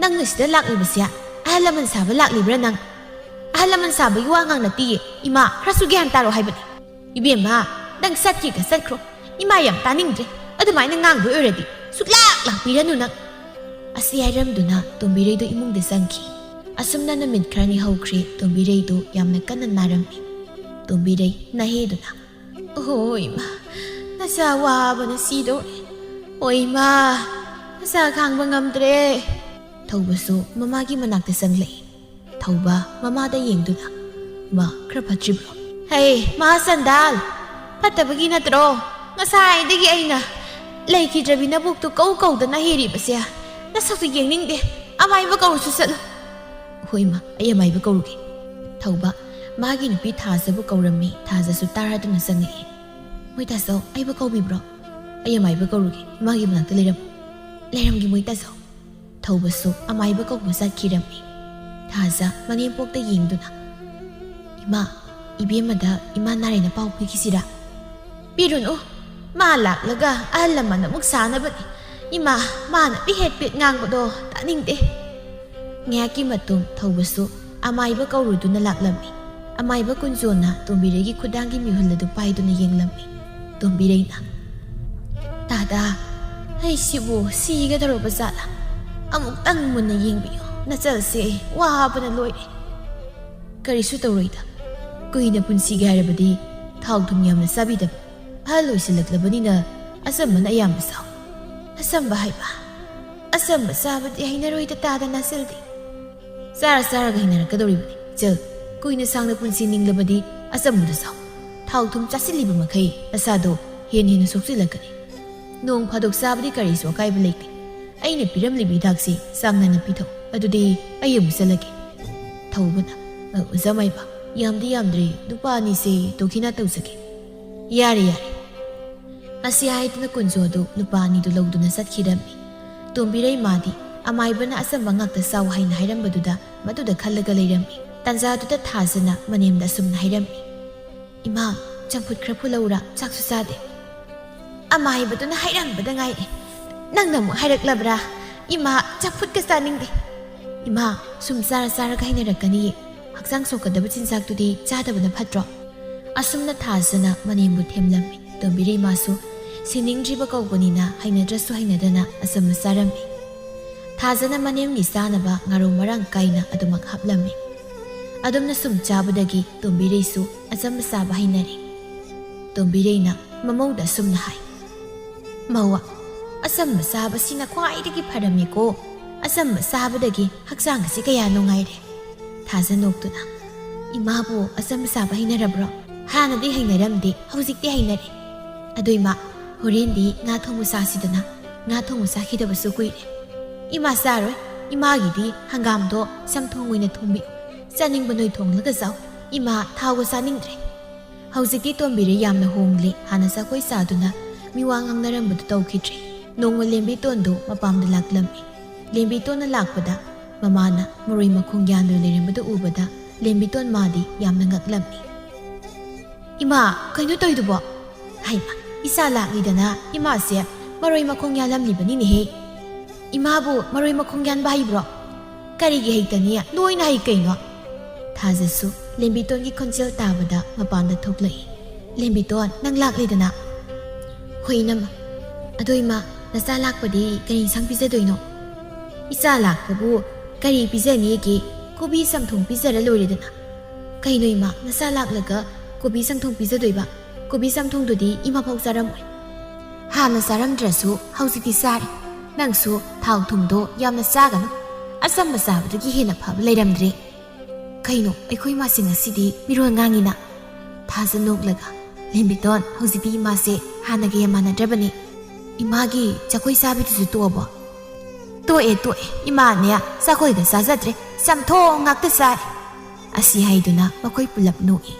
ꯅꯪꯅ ꯁꯤꯗ ꯂꯥꯛꯂꯤꯕꯁꯦ ꯑꯍꯜ ꯂꯃꯟ ꯁꯥꯕ ꯂꯥꯛꯂꯤꯕ꯭ꯔꯥ ꯅꯪ? ꯑꯍꯜ ꯂꯃꯟ ꯁꯥꯕꯒꯤ ꯋꯥ ꯉꯥꯡ ꯅꯠꯇꯤꯌꯦ꯫ ꯏꯃꯥ, ꯈꯔꯁꯨ ꯒ꯭ꯌꯥꯟ ꯇꯥꯔꯣ ꯍꯥꯏꯕꯅꯤ"꯫ "ꯏꯕꯦꯝꯃ, ꯅꯪ ꯆꯠꯈꯤꯒ ꯆꯠꯈ꯭ꯔꯣ꯫ ꯏꯃꯥ ꯌꯥꯝ ꯇꯥꯅꯤꯡꯗ꯭ꯔꯦ꯫ ꯑꯗꯨꯃꯥꯏꯅ ꯉꯥꯡꯗꯣꯏ ꯑꯣꯏꯔꯗꯤ ꯁꯨꯛꯂꯥꯛ ꯂꯥꯛꯄꯤꯔꯅꯨ ꯅꯪ"꯫ ꯑꯁꯤ ꯍꯥꯏꯔꯝꯗꯨꯅ ꯇꯣꯝꯕꯤꯔꯩꯗꯨ ꯏꯃꯨꯡꯗ ꯆꯪꯈꯤ꯫ ꯑꯁꯨꯝꯅ ꯅꯨꯃꯤꯠ ꯈꯔꯅꯤ ꯍꯧꯈ꯭ꯔꯦ꯫ ꯇꯣꯝꯕꯤꯔꯩꯗꯨ ꯌꯥꯝꯅ ꯀꯟꯅ ꯅꯥꯔꯝꯃꯤ꯫ ꯇꯣꯝꯕꯤꯔꯩ ꯅꯥꯍꯦꯗꯨꯅ, "ꯑꯣ ꯏꯃꯥ, ꯅꯆꯥ ꯋꯥꯕꯅ ꯁꯤꯗꯧꯔꯦ꯫ ꯑꯣ ꯏꯃꯥ, ꯅꯆꯥ ꯈꯥꯡꯕ ꯉꯝꯗ꯭ꯔꯦ"꯫ ꯊꯧꯕꯁꯨ ꯃꯃꯥꯒꯤ ꯃꯅꯥꯛꯇ ꯆꯪꯂꯛꯏ꯫ ꯊꯧꯕ ꯃꯃꯥꯗ ꯌꯦꯡꯗꯨꯅ, "ꯏꯃꯥ, ꯈꯔ ꯐꯠꯇ꯭ꯔꯤꯕ꯭ꯔꯣ?" "ꯍꯩ, ꯃꯍꯥ ꯆꯟꯗꯥꯜ, ꯐꯠꯇꯕꯒꯤ ꯅꯠꯇ꯭ꯔꯣ ꯉꯁꯥꯏꯗꯒꯤ ꯑꯩꯅ ꯂꯩꯈꯤꯗ꯭ꯔꯕꯤ ꯅꯕꯨꯛꯇꯨ ꯀꯧ ꯀꯧꯗꯅ ꯍꯦꯔꯤꯕꯁꯦ? ꯅꯁꯛꯇꯨ ꯌꯦꯡꯅꯤꯡꯗꯦ꯫ ꯑꯃꯥꯏꯕ ꯀꯧꯔꯨꯁꯨ ꯆꯠꯂꯨ"꯫ "ꯍꯣꯏ ꯏꯃꯥ, ꯑꯩ ꯑꯃꯥꯏꯕ ꯀꯧꯔꯨꯒꯦ"꯫ ꯊꯧꯕ ꯃꯥꯒꯤ ꯅꯨꯄꯤ ꯊꯥꯖꯕꯨ ꯀꯧꯔꯝꯃꯤ꯫ ꯊꯥꯖꯁꯨ ꯇꯥꯔꯗꯨꯅ ꯆꯪꯉꯛꯏ꯫ "ꯃꯣꯏ ꯇꯥꯆꯧ, ꯑꯩꯕꯨ ꯀꯧꯕꯤꯕ꯭ꯔꯣ?" "ꯑꯩ ꯑꯃꯥꯏꯕ ꯀꯧꯔꯨꯒꯦ, ꯏꯃꯥꯒꯤ ꯃꯅꯥꯛꯇ ꯂꯩꯔꯝꯃꯨ"꯫ "ꯂꯩꯔꯝꯒꯦ ꯃꯣꯏ ꯇꯥꯆꯧ"꯫ ꯊꯧꯕꯁꯨ ꯑꯃꯥꯏꯕ ꯀꯧꯕ ꯆꯠꯈꯤꯔꯝꯃꯤ꯫ ꯊꯥꯖ ꯃꯅꯦꯝꯄꯣꯛꯇ ꯌꯦꯡꯗꯨꯅ, "ꯏꯃꯥ, ꯏꯕꯦꯝꯃꯗ ꯏꯃꯥ ꯅꯥꯔꯦꯅ ꯄꯥꯎ ꯄꯤꯈꯤꯁꯤꯔꯥ?" "ꯄꯤꯔꯨꯅꯨ, ꯃꯥ ꯂꯥꯛꯂꯒ ꯑꯍꯜ ꯂꯃꯟ ꯑꯃꯨꯛ ꯁꯥꯅꯕꯅꯤ꯫ ꯏꯃꯥ, ꯃꯥꯅ ꯄꯤꯍꯦꯠ ꯄꯦꯠ ꯉꯥꯡꯕꯗꯣ ꯇꯥꯅꯤꯡꯗꯦ"꯫ ꯉꯥꯏꯍꯥꯛꯀꯤ ꯃꯇꯨꯡ ꯊꯧꯕꯁꯨ ꯑꯃꯥꯏꯕ ꯀꯧꯔꯨꯗꯨꯅ ꯂꯥꯛꯂꯝꯃꯤ꯫ ꯑꯃꯥꯏꯕ ꯀꯨꯟꯖꯣꯅ ꯇꯣꯝꯕꯤꯔꯩꯒꯤ ꯈꯨꯗꯥꯡꯒꯤ ꯃꯤꯍꯨꯜ ꯑꯗꯨ ꯄꯥꯏꯗꯨꯅ ꯌꯦꯡꯂꯝꯃꯤ꯫ ꯇꯣꯝꯕꯤꯔꯩꯅ, "ꯇꯥꯗꯥ, ꯑꯩꯁꯤꯕꯨ ꯁꯤꯒꯗꯧꯔꯕ ꯖꯥꯠꯂꯥ? ꯑꯃꯨꯛꯇꯪ ꯃꯨꯟꯅ ꯌꯦꯡꯕꯤꯌꯨ, ꯅꯆꯜꯁꯦ ꯋꯥꯕꯅ ꯂꯣꯏꯔꯦ"꯫ "ꯀꯔꯤꯁꯨ ꯇꯧꯔꯣꯏꯗ, ꯀꯨꯏꯅ ꯄꯨꯟꯁꯤꯒꯦ ꯍꯥꯏꯔꯕꯗꯤ ꯊꯥꯎ ꯊꯨꯝ ꯌꯥꯝꯅ ꯆꯥꯕꯤꯗꯕ꯫ ꯑꯍꯜ ꯑꯣꯏꯁꯤꯜꯂꯛꯂꯕꯅꯤꯅ ꯑꯆꯝꯕꯅ ꯑꯌꯥꯝꯕ ꯆꯥꯎ꯫ ꯑꯆꯝꯕ ꯍꯥꯏꯕ? ꯑꯆꯝꯕ ꯆꯥꯕꯗꯤ ꯍꯩꯅꯔꯣꯏꯗ, ꯇꯥꯗ ꯅꯥꯁꯤꯜꯗꯤ꯫ ꯆꯥꯔ ꯆꯥꯔꯒ ꯍꯩꯅꯔꯛꯀꯗꯧꯔꯤꯕꯅꯤ꯫ ꯆꯜ, ꯀꯨꯏꯅ ꯁꯥꯡꯅ ꯄꯨꯟꯁꯤ ꯅꯤꯡꯂꯕꯗꯤ ꯑꯆꯝꯕꯗꯨ ꯆꯥꯎ꯫ ꯊꯥꯎ ꯊꯨꯝ ꯆꯥꯁꯤꯜꯂꯤꯕ ꯃꯈꯩ ꯅꯁꯥꯗꯣ ꯍꯦꯟꯅ ꯍꯦꯟꯅ ꯁꯣꯛꯆꯤꯜꯂꯛꯀꯅꯤ꯫ ꯅꯣꯡ ꯐꯥꯗꯣꯛ ꯆꯥꯕꯗꯤ ꯀꯔꯤꯁꯨ ꯑꯀꯥꯏꯕ ꯂꯩꯇꯦ꯫ ꯑꯩꯅ ꯄꯤꯔꯝꯂꯤꯕ ꯍꯤꯗꯥꯛꯁꯤ ꯆꯥꯡ ꯅꯥꯏꯅ ꯄꯤꯊꯛꯎ꯫ ꯑꯗꯨꯗꯤ ꯑꯩ ꯑꯃꯨꯛ ꯆꯠꯂꯒꯦ꯫ ꯊꯧꯕꯅ, "ꯑ, ꯑꯣꯖꯥ ꯃꯥꯏꯕ, ꯌꯥꯝꯗꯤ ꯌꯥꯝꯗ꯭ꯔꯦ, ꯂꯨꯄꯥ ꯑꯅꯤꯁꯦ ꯗꯣꯈꯤꯅꯥ ꯇꯧꯖꯒꯦ"꯫ "ꯌꯥꯔꯦ, ꯌꯥꯔꯦ"꯫ ꯑꯁꯤ ꯍꯥꯏꯗꯨꯅ ꯀꯨꯟꯖꯣ ꯑꯗꯨ ꯂꯨꯄꯥ ꯑꯅꯤꯗꯨ ꯂꯧꯗꯨꯅ ꯆꯠꯈꯤꯔꯝꯃꯤ꯫ ꯇꯣꯝꯕꯤꯔꯩ ꯃꯥꯗꯤ ꯑꯃꯥꯏꯕꯅ ꯑꯆꯝꯕ ꯉꯥꯛꯇ ꯆꯥꯎ ꯍꯥꯏꯅ ꯍꯥꯏꯔꯝꯕꯗꯨꯗ ꯃꯗꯨꯗ ꯈꯜꯂꯒ ꯂꯩꯔꯝꯃꯤ꯫ ꯇꯥꯟꯖꯥꯗꯨꯗ ꯊꯥꯖꯅ ꯃꯅꯦꯝꯗ ꯑꯁꯨꯝꯅ ꯍꯥꯏꯔꯝꯃꯤ, "ꯏꯃꯥ, ꯆꯝꯐꯨꯠ ꯈꯔ ꯐꯨꯠꯂꯧꯔꯥ? ꯆꯥꯛꯁꯨ ꯆꯥꯗꯦ"꯫ "ꯑꯃꯥꯏꯕꯗꯨꯅ ꯍꯥꯏꯔꯝꯕꯗ ꯉꯥꯏꯔꯤ, ꯅꯪꯅ ꯑꯃꯨꯛ ꯍꯥꯏꯔꯛꯂꯕ꯭ꯔꯥ? ꯏꯃꯥ, ꯆꯝꯐꯨꯠꯀ ꯆꯥꯅꯤꯡꯗꯦ"꯫ "ꯏꯃꯥ, ꯁꯨꯝ ꯆꯥꯔ ꯆꯥꯔꯒ ꯍꯩꯅꯔꯛꯀꯅꯤꯌꯦ꯫ ꯍꯛꯆꯥꯡ ꯁꯣꯛꯀꯗꯕ ꯆꯤꯟꯖꯥꯛꯇꯨꯗꯤ ꯆꯥꯗꯕꯅ ꯐꯠꯇ꯭ꯔꯣ?" ꯑꯁꯨꯝꯅ ꯊꯥꯖꯅ ꯃꯅꯦꯝꯕꯨ ꯊꯦꯝꯂꯝꯃꯤ꯫ ꯇꯣꯝꯕꯤꯔꯩ ꯃꯥꯁꯨ ꯁꯤꯅꯤꯡꯗ꯭ꯔꯤꯕ ꯀꯧꯕꯅꯤꯅ ꯍꯩꯅꯗ꯭ꯔꯁꯨ ꯍꯩꯅꯗꯅ ꯑꯆꯝꯕ ꯆꯥꯔꯝꯃꯤ꯫ ꯊꯥꯖꯅ ꯃꯅꯦꯝꯒꯤ ꯆꯥꯅꯕ ꯉꯥꯔꯧ ꯃꯔꯥꯡ ꯀꯥꯏꯅ ꯑꯗꯨꯃꯛ ꯍꯥꯞꯂꯝꯃꯤ꯫ ꯑꯗꯨꯝꯅ ꯁꯨꯝ ꯆꯥꯕꯗꯒꯤ ꯇꯣꯝꯕꯤꯔꯩꯁꯨ ꯑꯆꯝꯕ ꯆꯥꯕ ꯍꯩꯅꯔꯦ꯫ ꯇꯣꯝꯕꯤꯔꯩꯅ ꯃꯃꯧꯗ ꯑꯁꯨꯝꯅ ꯍꯥꯏ, "ꯃꯧ, ꯑꯆꯝꯕ ꯆꯥꯕꯁꯤꯅ ꯈ꯭ꯋꯥꯏꯗꯒꯤ ꯐꯔꯝꯃꯤꯀꯣ꯫ ꯑꯆꯝꯕ ꯆꯥꯕꯗꯒꯤ ꯍꯛꯆꯥꯡ ꯑꯁꯤ ꯀꯌꯥ ꯅꯨꯡꯉꯥꯏꯔꯦ"꯫ ꯊꯥꯖ ꯅꯣꯛꯇꯨꯅ, "ꯏꯃꯥꯕꯨ ꯑꯆꯝꯕ ꯆꯥꯕ ꯍꯩꯅꯔꯕ꯭ꯔꯣ?" "ꯍꯥꯟꯅꯗꯤ ꯍꯩꯅꯔꯝꯗꯦ, ꯍꯧꯖꯤꯛꯇꯤ ꯍꯩꯅꯔꯦ꯫ ꯑꯗꯣ ꯏꯃꯥ, ꯍꯣꯔꯦꯟꯗꯤ ꯉꯥ ꯊꯣꯡꯕ ꯆꯥꯁꯤꯗꯅ꯫ ꯉꯥ ꯊꯣꯡꯕ ꯆꯥꯈꯤꯗꯕꯁꯨ ꯀꯨꯏꯔꯦ"꯫ "ꯏꯃꯥ ꯆꯥꯔꯣꯏ, ꯏꯃꯥꯒꯤꯗꯤ ꯍꯪꯒꯥꯝꯗꯣ ꯆꯝꯊꯣꯡ ꯑꯣꯏꯅ ꯊꯣꯡꯕꯤꯌꯨ꯫ ꯆꯥꯅꯤꯡꯕ ꯅꯣꯏ ꯊꯣꯡꯂꯒ ꯆꯥꯎ, ꯏꯃꯥ ꯊꯥꯎꯒ ꯆꯥꯅꯤꯡꯗ꯭ꯔꯦ"꯫ ꯍꯧꯖꯤꯛꯇꯤ ꯇꯣꯝꯕꯤꯔꯩ ꯌꯥꯝꯅ ꯍꯣꯡꯂꯦ꯫ ꯍꯥꯟꯅ ꯖꯒꯣꯏ ꯁꯥꯗꯨꯅ ꯃꯤꯋꯥ ꯉꯥꯡꯅꯔꯝꯕꯗꯨ ꯇꯧꯈꯤꯗ꯭ꯔꯦ꯫ ꯅꯣꯡꯃ ꯂꯦꯝꯕꯤꯇꯣꯟꯗꯨ ꯃꯄꯥꯝꯗ ꯂꯥꯛꯂꯝꯃꯤ꯫ ꯂꯦꯝꯕꯤꯇꯣꯟꯅ ꯂꯥꯛꯄꯗ ꯃꯃꯥꯅ ꯃꯔꯣꯏ ꯃꯈꯣꯡ ꯌꯥꯟꯗꯨꯅ ꯂꯩꯔꯝꯕꯗꯨ ꯎꯕꯗ ꯂꯦꯝꯕꯤꯇꯣꯟ ꯃꯥꯗꯤ ꯌꯥꯝꯅ ꯉꯛꯂꯝꯃꯤ꯫ "ꯏꯃꯥ, ꯀꯩꯅꯣ ꯇꯧꯏꯗꯨꯕꯣ?" "ꯍꯩꯃꯥ, ꯏꯆꯥ ꯂꯥꯛꯂꯤꯗꯅ ꯏꯃꯥꯁꯦ ꯃꯔꯣꯏ ꯃꯈꯣꯡ ꯌꯥꯜꯂꯝꯂꯤꯕꯅꯤꯅꯦꯍꯦ"꯫ "ꯏꯃꯥꯕꯨ ꯃꯔꯣꯏ ꯃꯈꯣꯡ ꯌꯥꯟꯕ ꯍꯩꯕ꯭ꯔꯣ?" "ꯀꯔꯤꯒꯤ ꯍꯩꯇꯅꯤ? ꯂꯣꯏꯅ ꯍꯩ ꯀꯩꯅꯣ"꯫ ꯊꯥꯖꯁꯨ ꯂꯦꯝꯕꯤꯇꯣꯟꯒꯤ ꯈꯣꯟꯖꯦꯜ ꯇꯥꯕꯗ ꯃꯄꯥꯟꯗ ꯊꯣꯛꯂꯛꯏ꯫ "ꯂꯦꯝꯕꯤꯇꯣꯟ, ꯅꯪ ꯂꯥꯛꯂꯤꯗꯅ?" "ꯍꯣꯏ ꯏꯅꯝꯃ꯫ ꯑꯗꯣ ꯏꯃꯥ, ꯅꯆꯥ ꯂꯥꯛꯄꯗꯤ ꯀꯔꯤ ꯏꯟꯁꯥꯡ ꯄꯤꯖꯗꯣꯏꯅꯣ?" "ꯏꯆꯥ ꯂꯥꯛꯄꯕꯨ ꯀꯔꯤ ꯄꯤꯖꯅꯤꯒꯦ? ꯀꯣꯕꯤ ꯆꯝꯊꯣꯡ ꯄꯤꯖꯔ ꯂꯣꯏꯔꯦꯗꯅ"꯫ "ꯀꯩꯅꯣ ꯏꯃꯥ, ꯅꯆꯥ ꯂꯥꯛꯂꯒ ꯀꯣꯕꯤ ꯆꯝꯊꯣꯡ ꯄꯤꯖꯗꯣꯏꯕ? ꯀꯣꯕꯤ ꯆꯝꯊꯣꯡꯗꯨꯗꯤ ꯏꯃꯥꯐꯥꯎ ꯆꯥꯔꯝꯃꯣꯏ꯫" "ꯍꯥꯟꯅ ꯆꯥꯔꯝꯗ꯭ꯔꯁꯨ ꯍꯧꯖꯤꯛꯇꯤ ꯆꯥꯔꯦ꯫ ꯅꯪꯁꯨ ꯊꯥꯎ ꯊꯨꯝꯗꯣ ꯌꯥꯝꯅ ꯆꯥꯒꯅꯨ꯫ ꯑꯆꯝꯕ ꯆꯥꯕꯗꯒꯤ ꯍꯦꯟꯅ ꯐꯕ ꯂꯩꯔꯝꯗ꯭ꯔꯦ꯫" "ꯀꯩꯅꯣ, ꯑꯩꯈꯣꯏ ꯏꯃꯥꯁꯤ ꯉꯁꯤꯗꯤ ꯃꯤꯔꯣꯜ ꯉꯥꯡꯉꯤꯅ?" ꯊꯥꯖ ꯅꯣꯛꯂꯒ, "ꯂꯦꯝꯕꯤꯇꯣꯟ, ꯍꯧꯖꯤꯛꯇꯤ ꯏꯃꯥꯁꯦ ꯍꯥꯟꯅꯒ ꯌꯥꯝ ꯃꯥꯟꯅꯗ꯭ꯔꯕꯅꯤ꯫ ꯏꯃꯥꯒꯤ ꯆꯥꯛꯈꯣꯏ ꯆꯥꯕꯤꯗꯨꯁꯨ ꯇꯣꯛꯑꯕꯣ?" "ꯇꯣꯛꯑꯦ, ꯇꯣꯛꯑꯦ꯫ ꯏꯃꯥꯅꯦ ꯆꯥꯛꯈꯣꯏꯒ ꯆꯥꯖꯗ꯭ꯔꯦ꯫ ꯆꯝꯊꯣꯡ ꯉꯥꯛꯇ ꯆꯥꯏ꯫" ꯑꯁꯤ ꯍꯥꯏꯗꯨꯅ ꯃꯈꯣꯏ ꯄꯨꯂꯞ ꯅꯣꯛꯏ꯫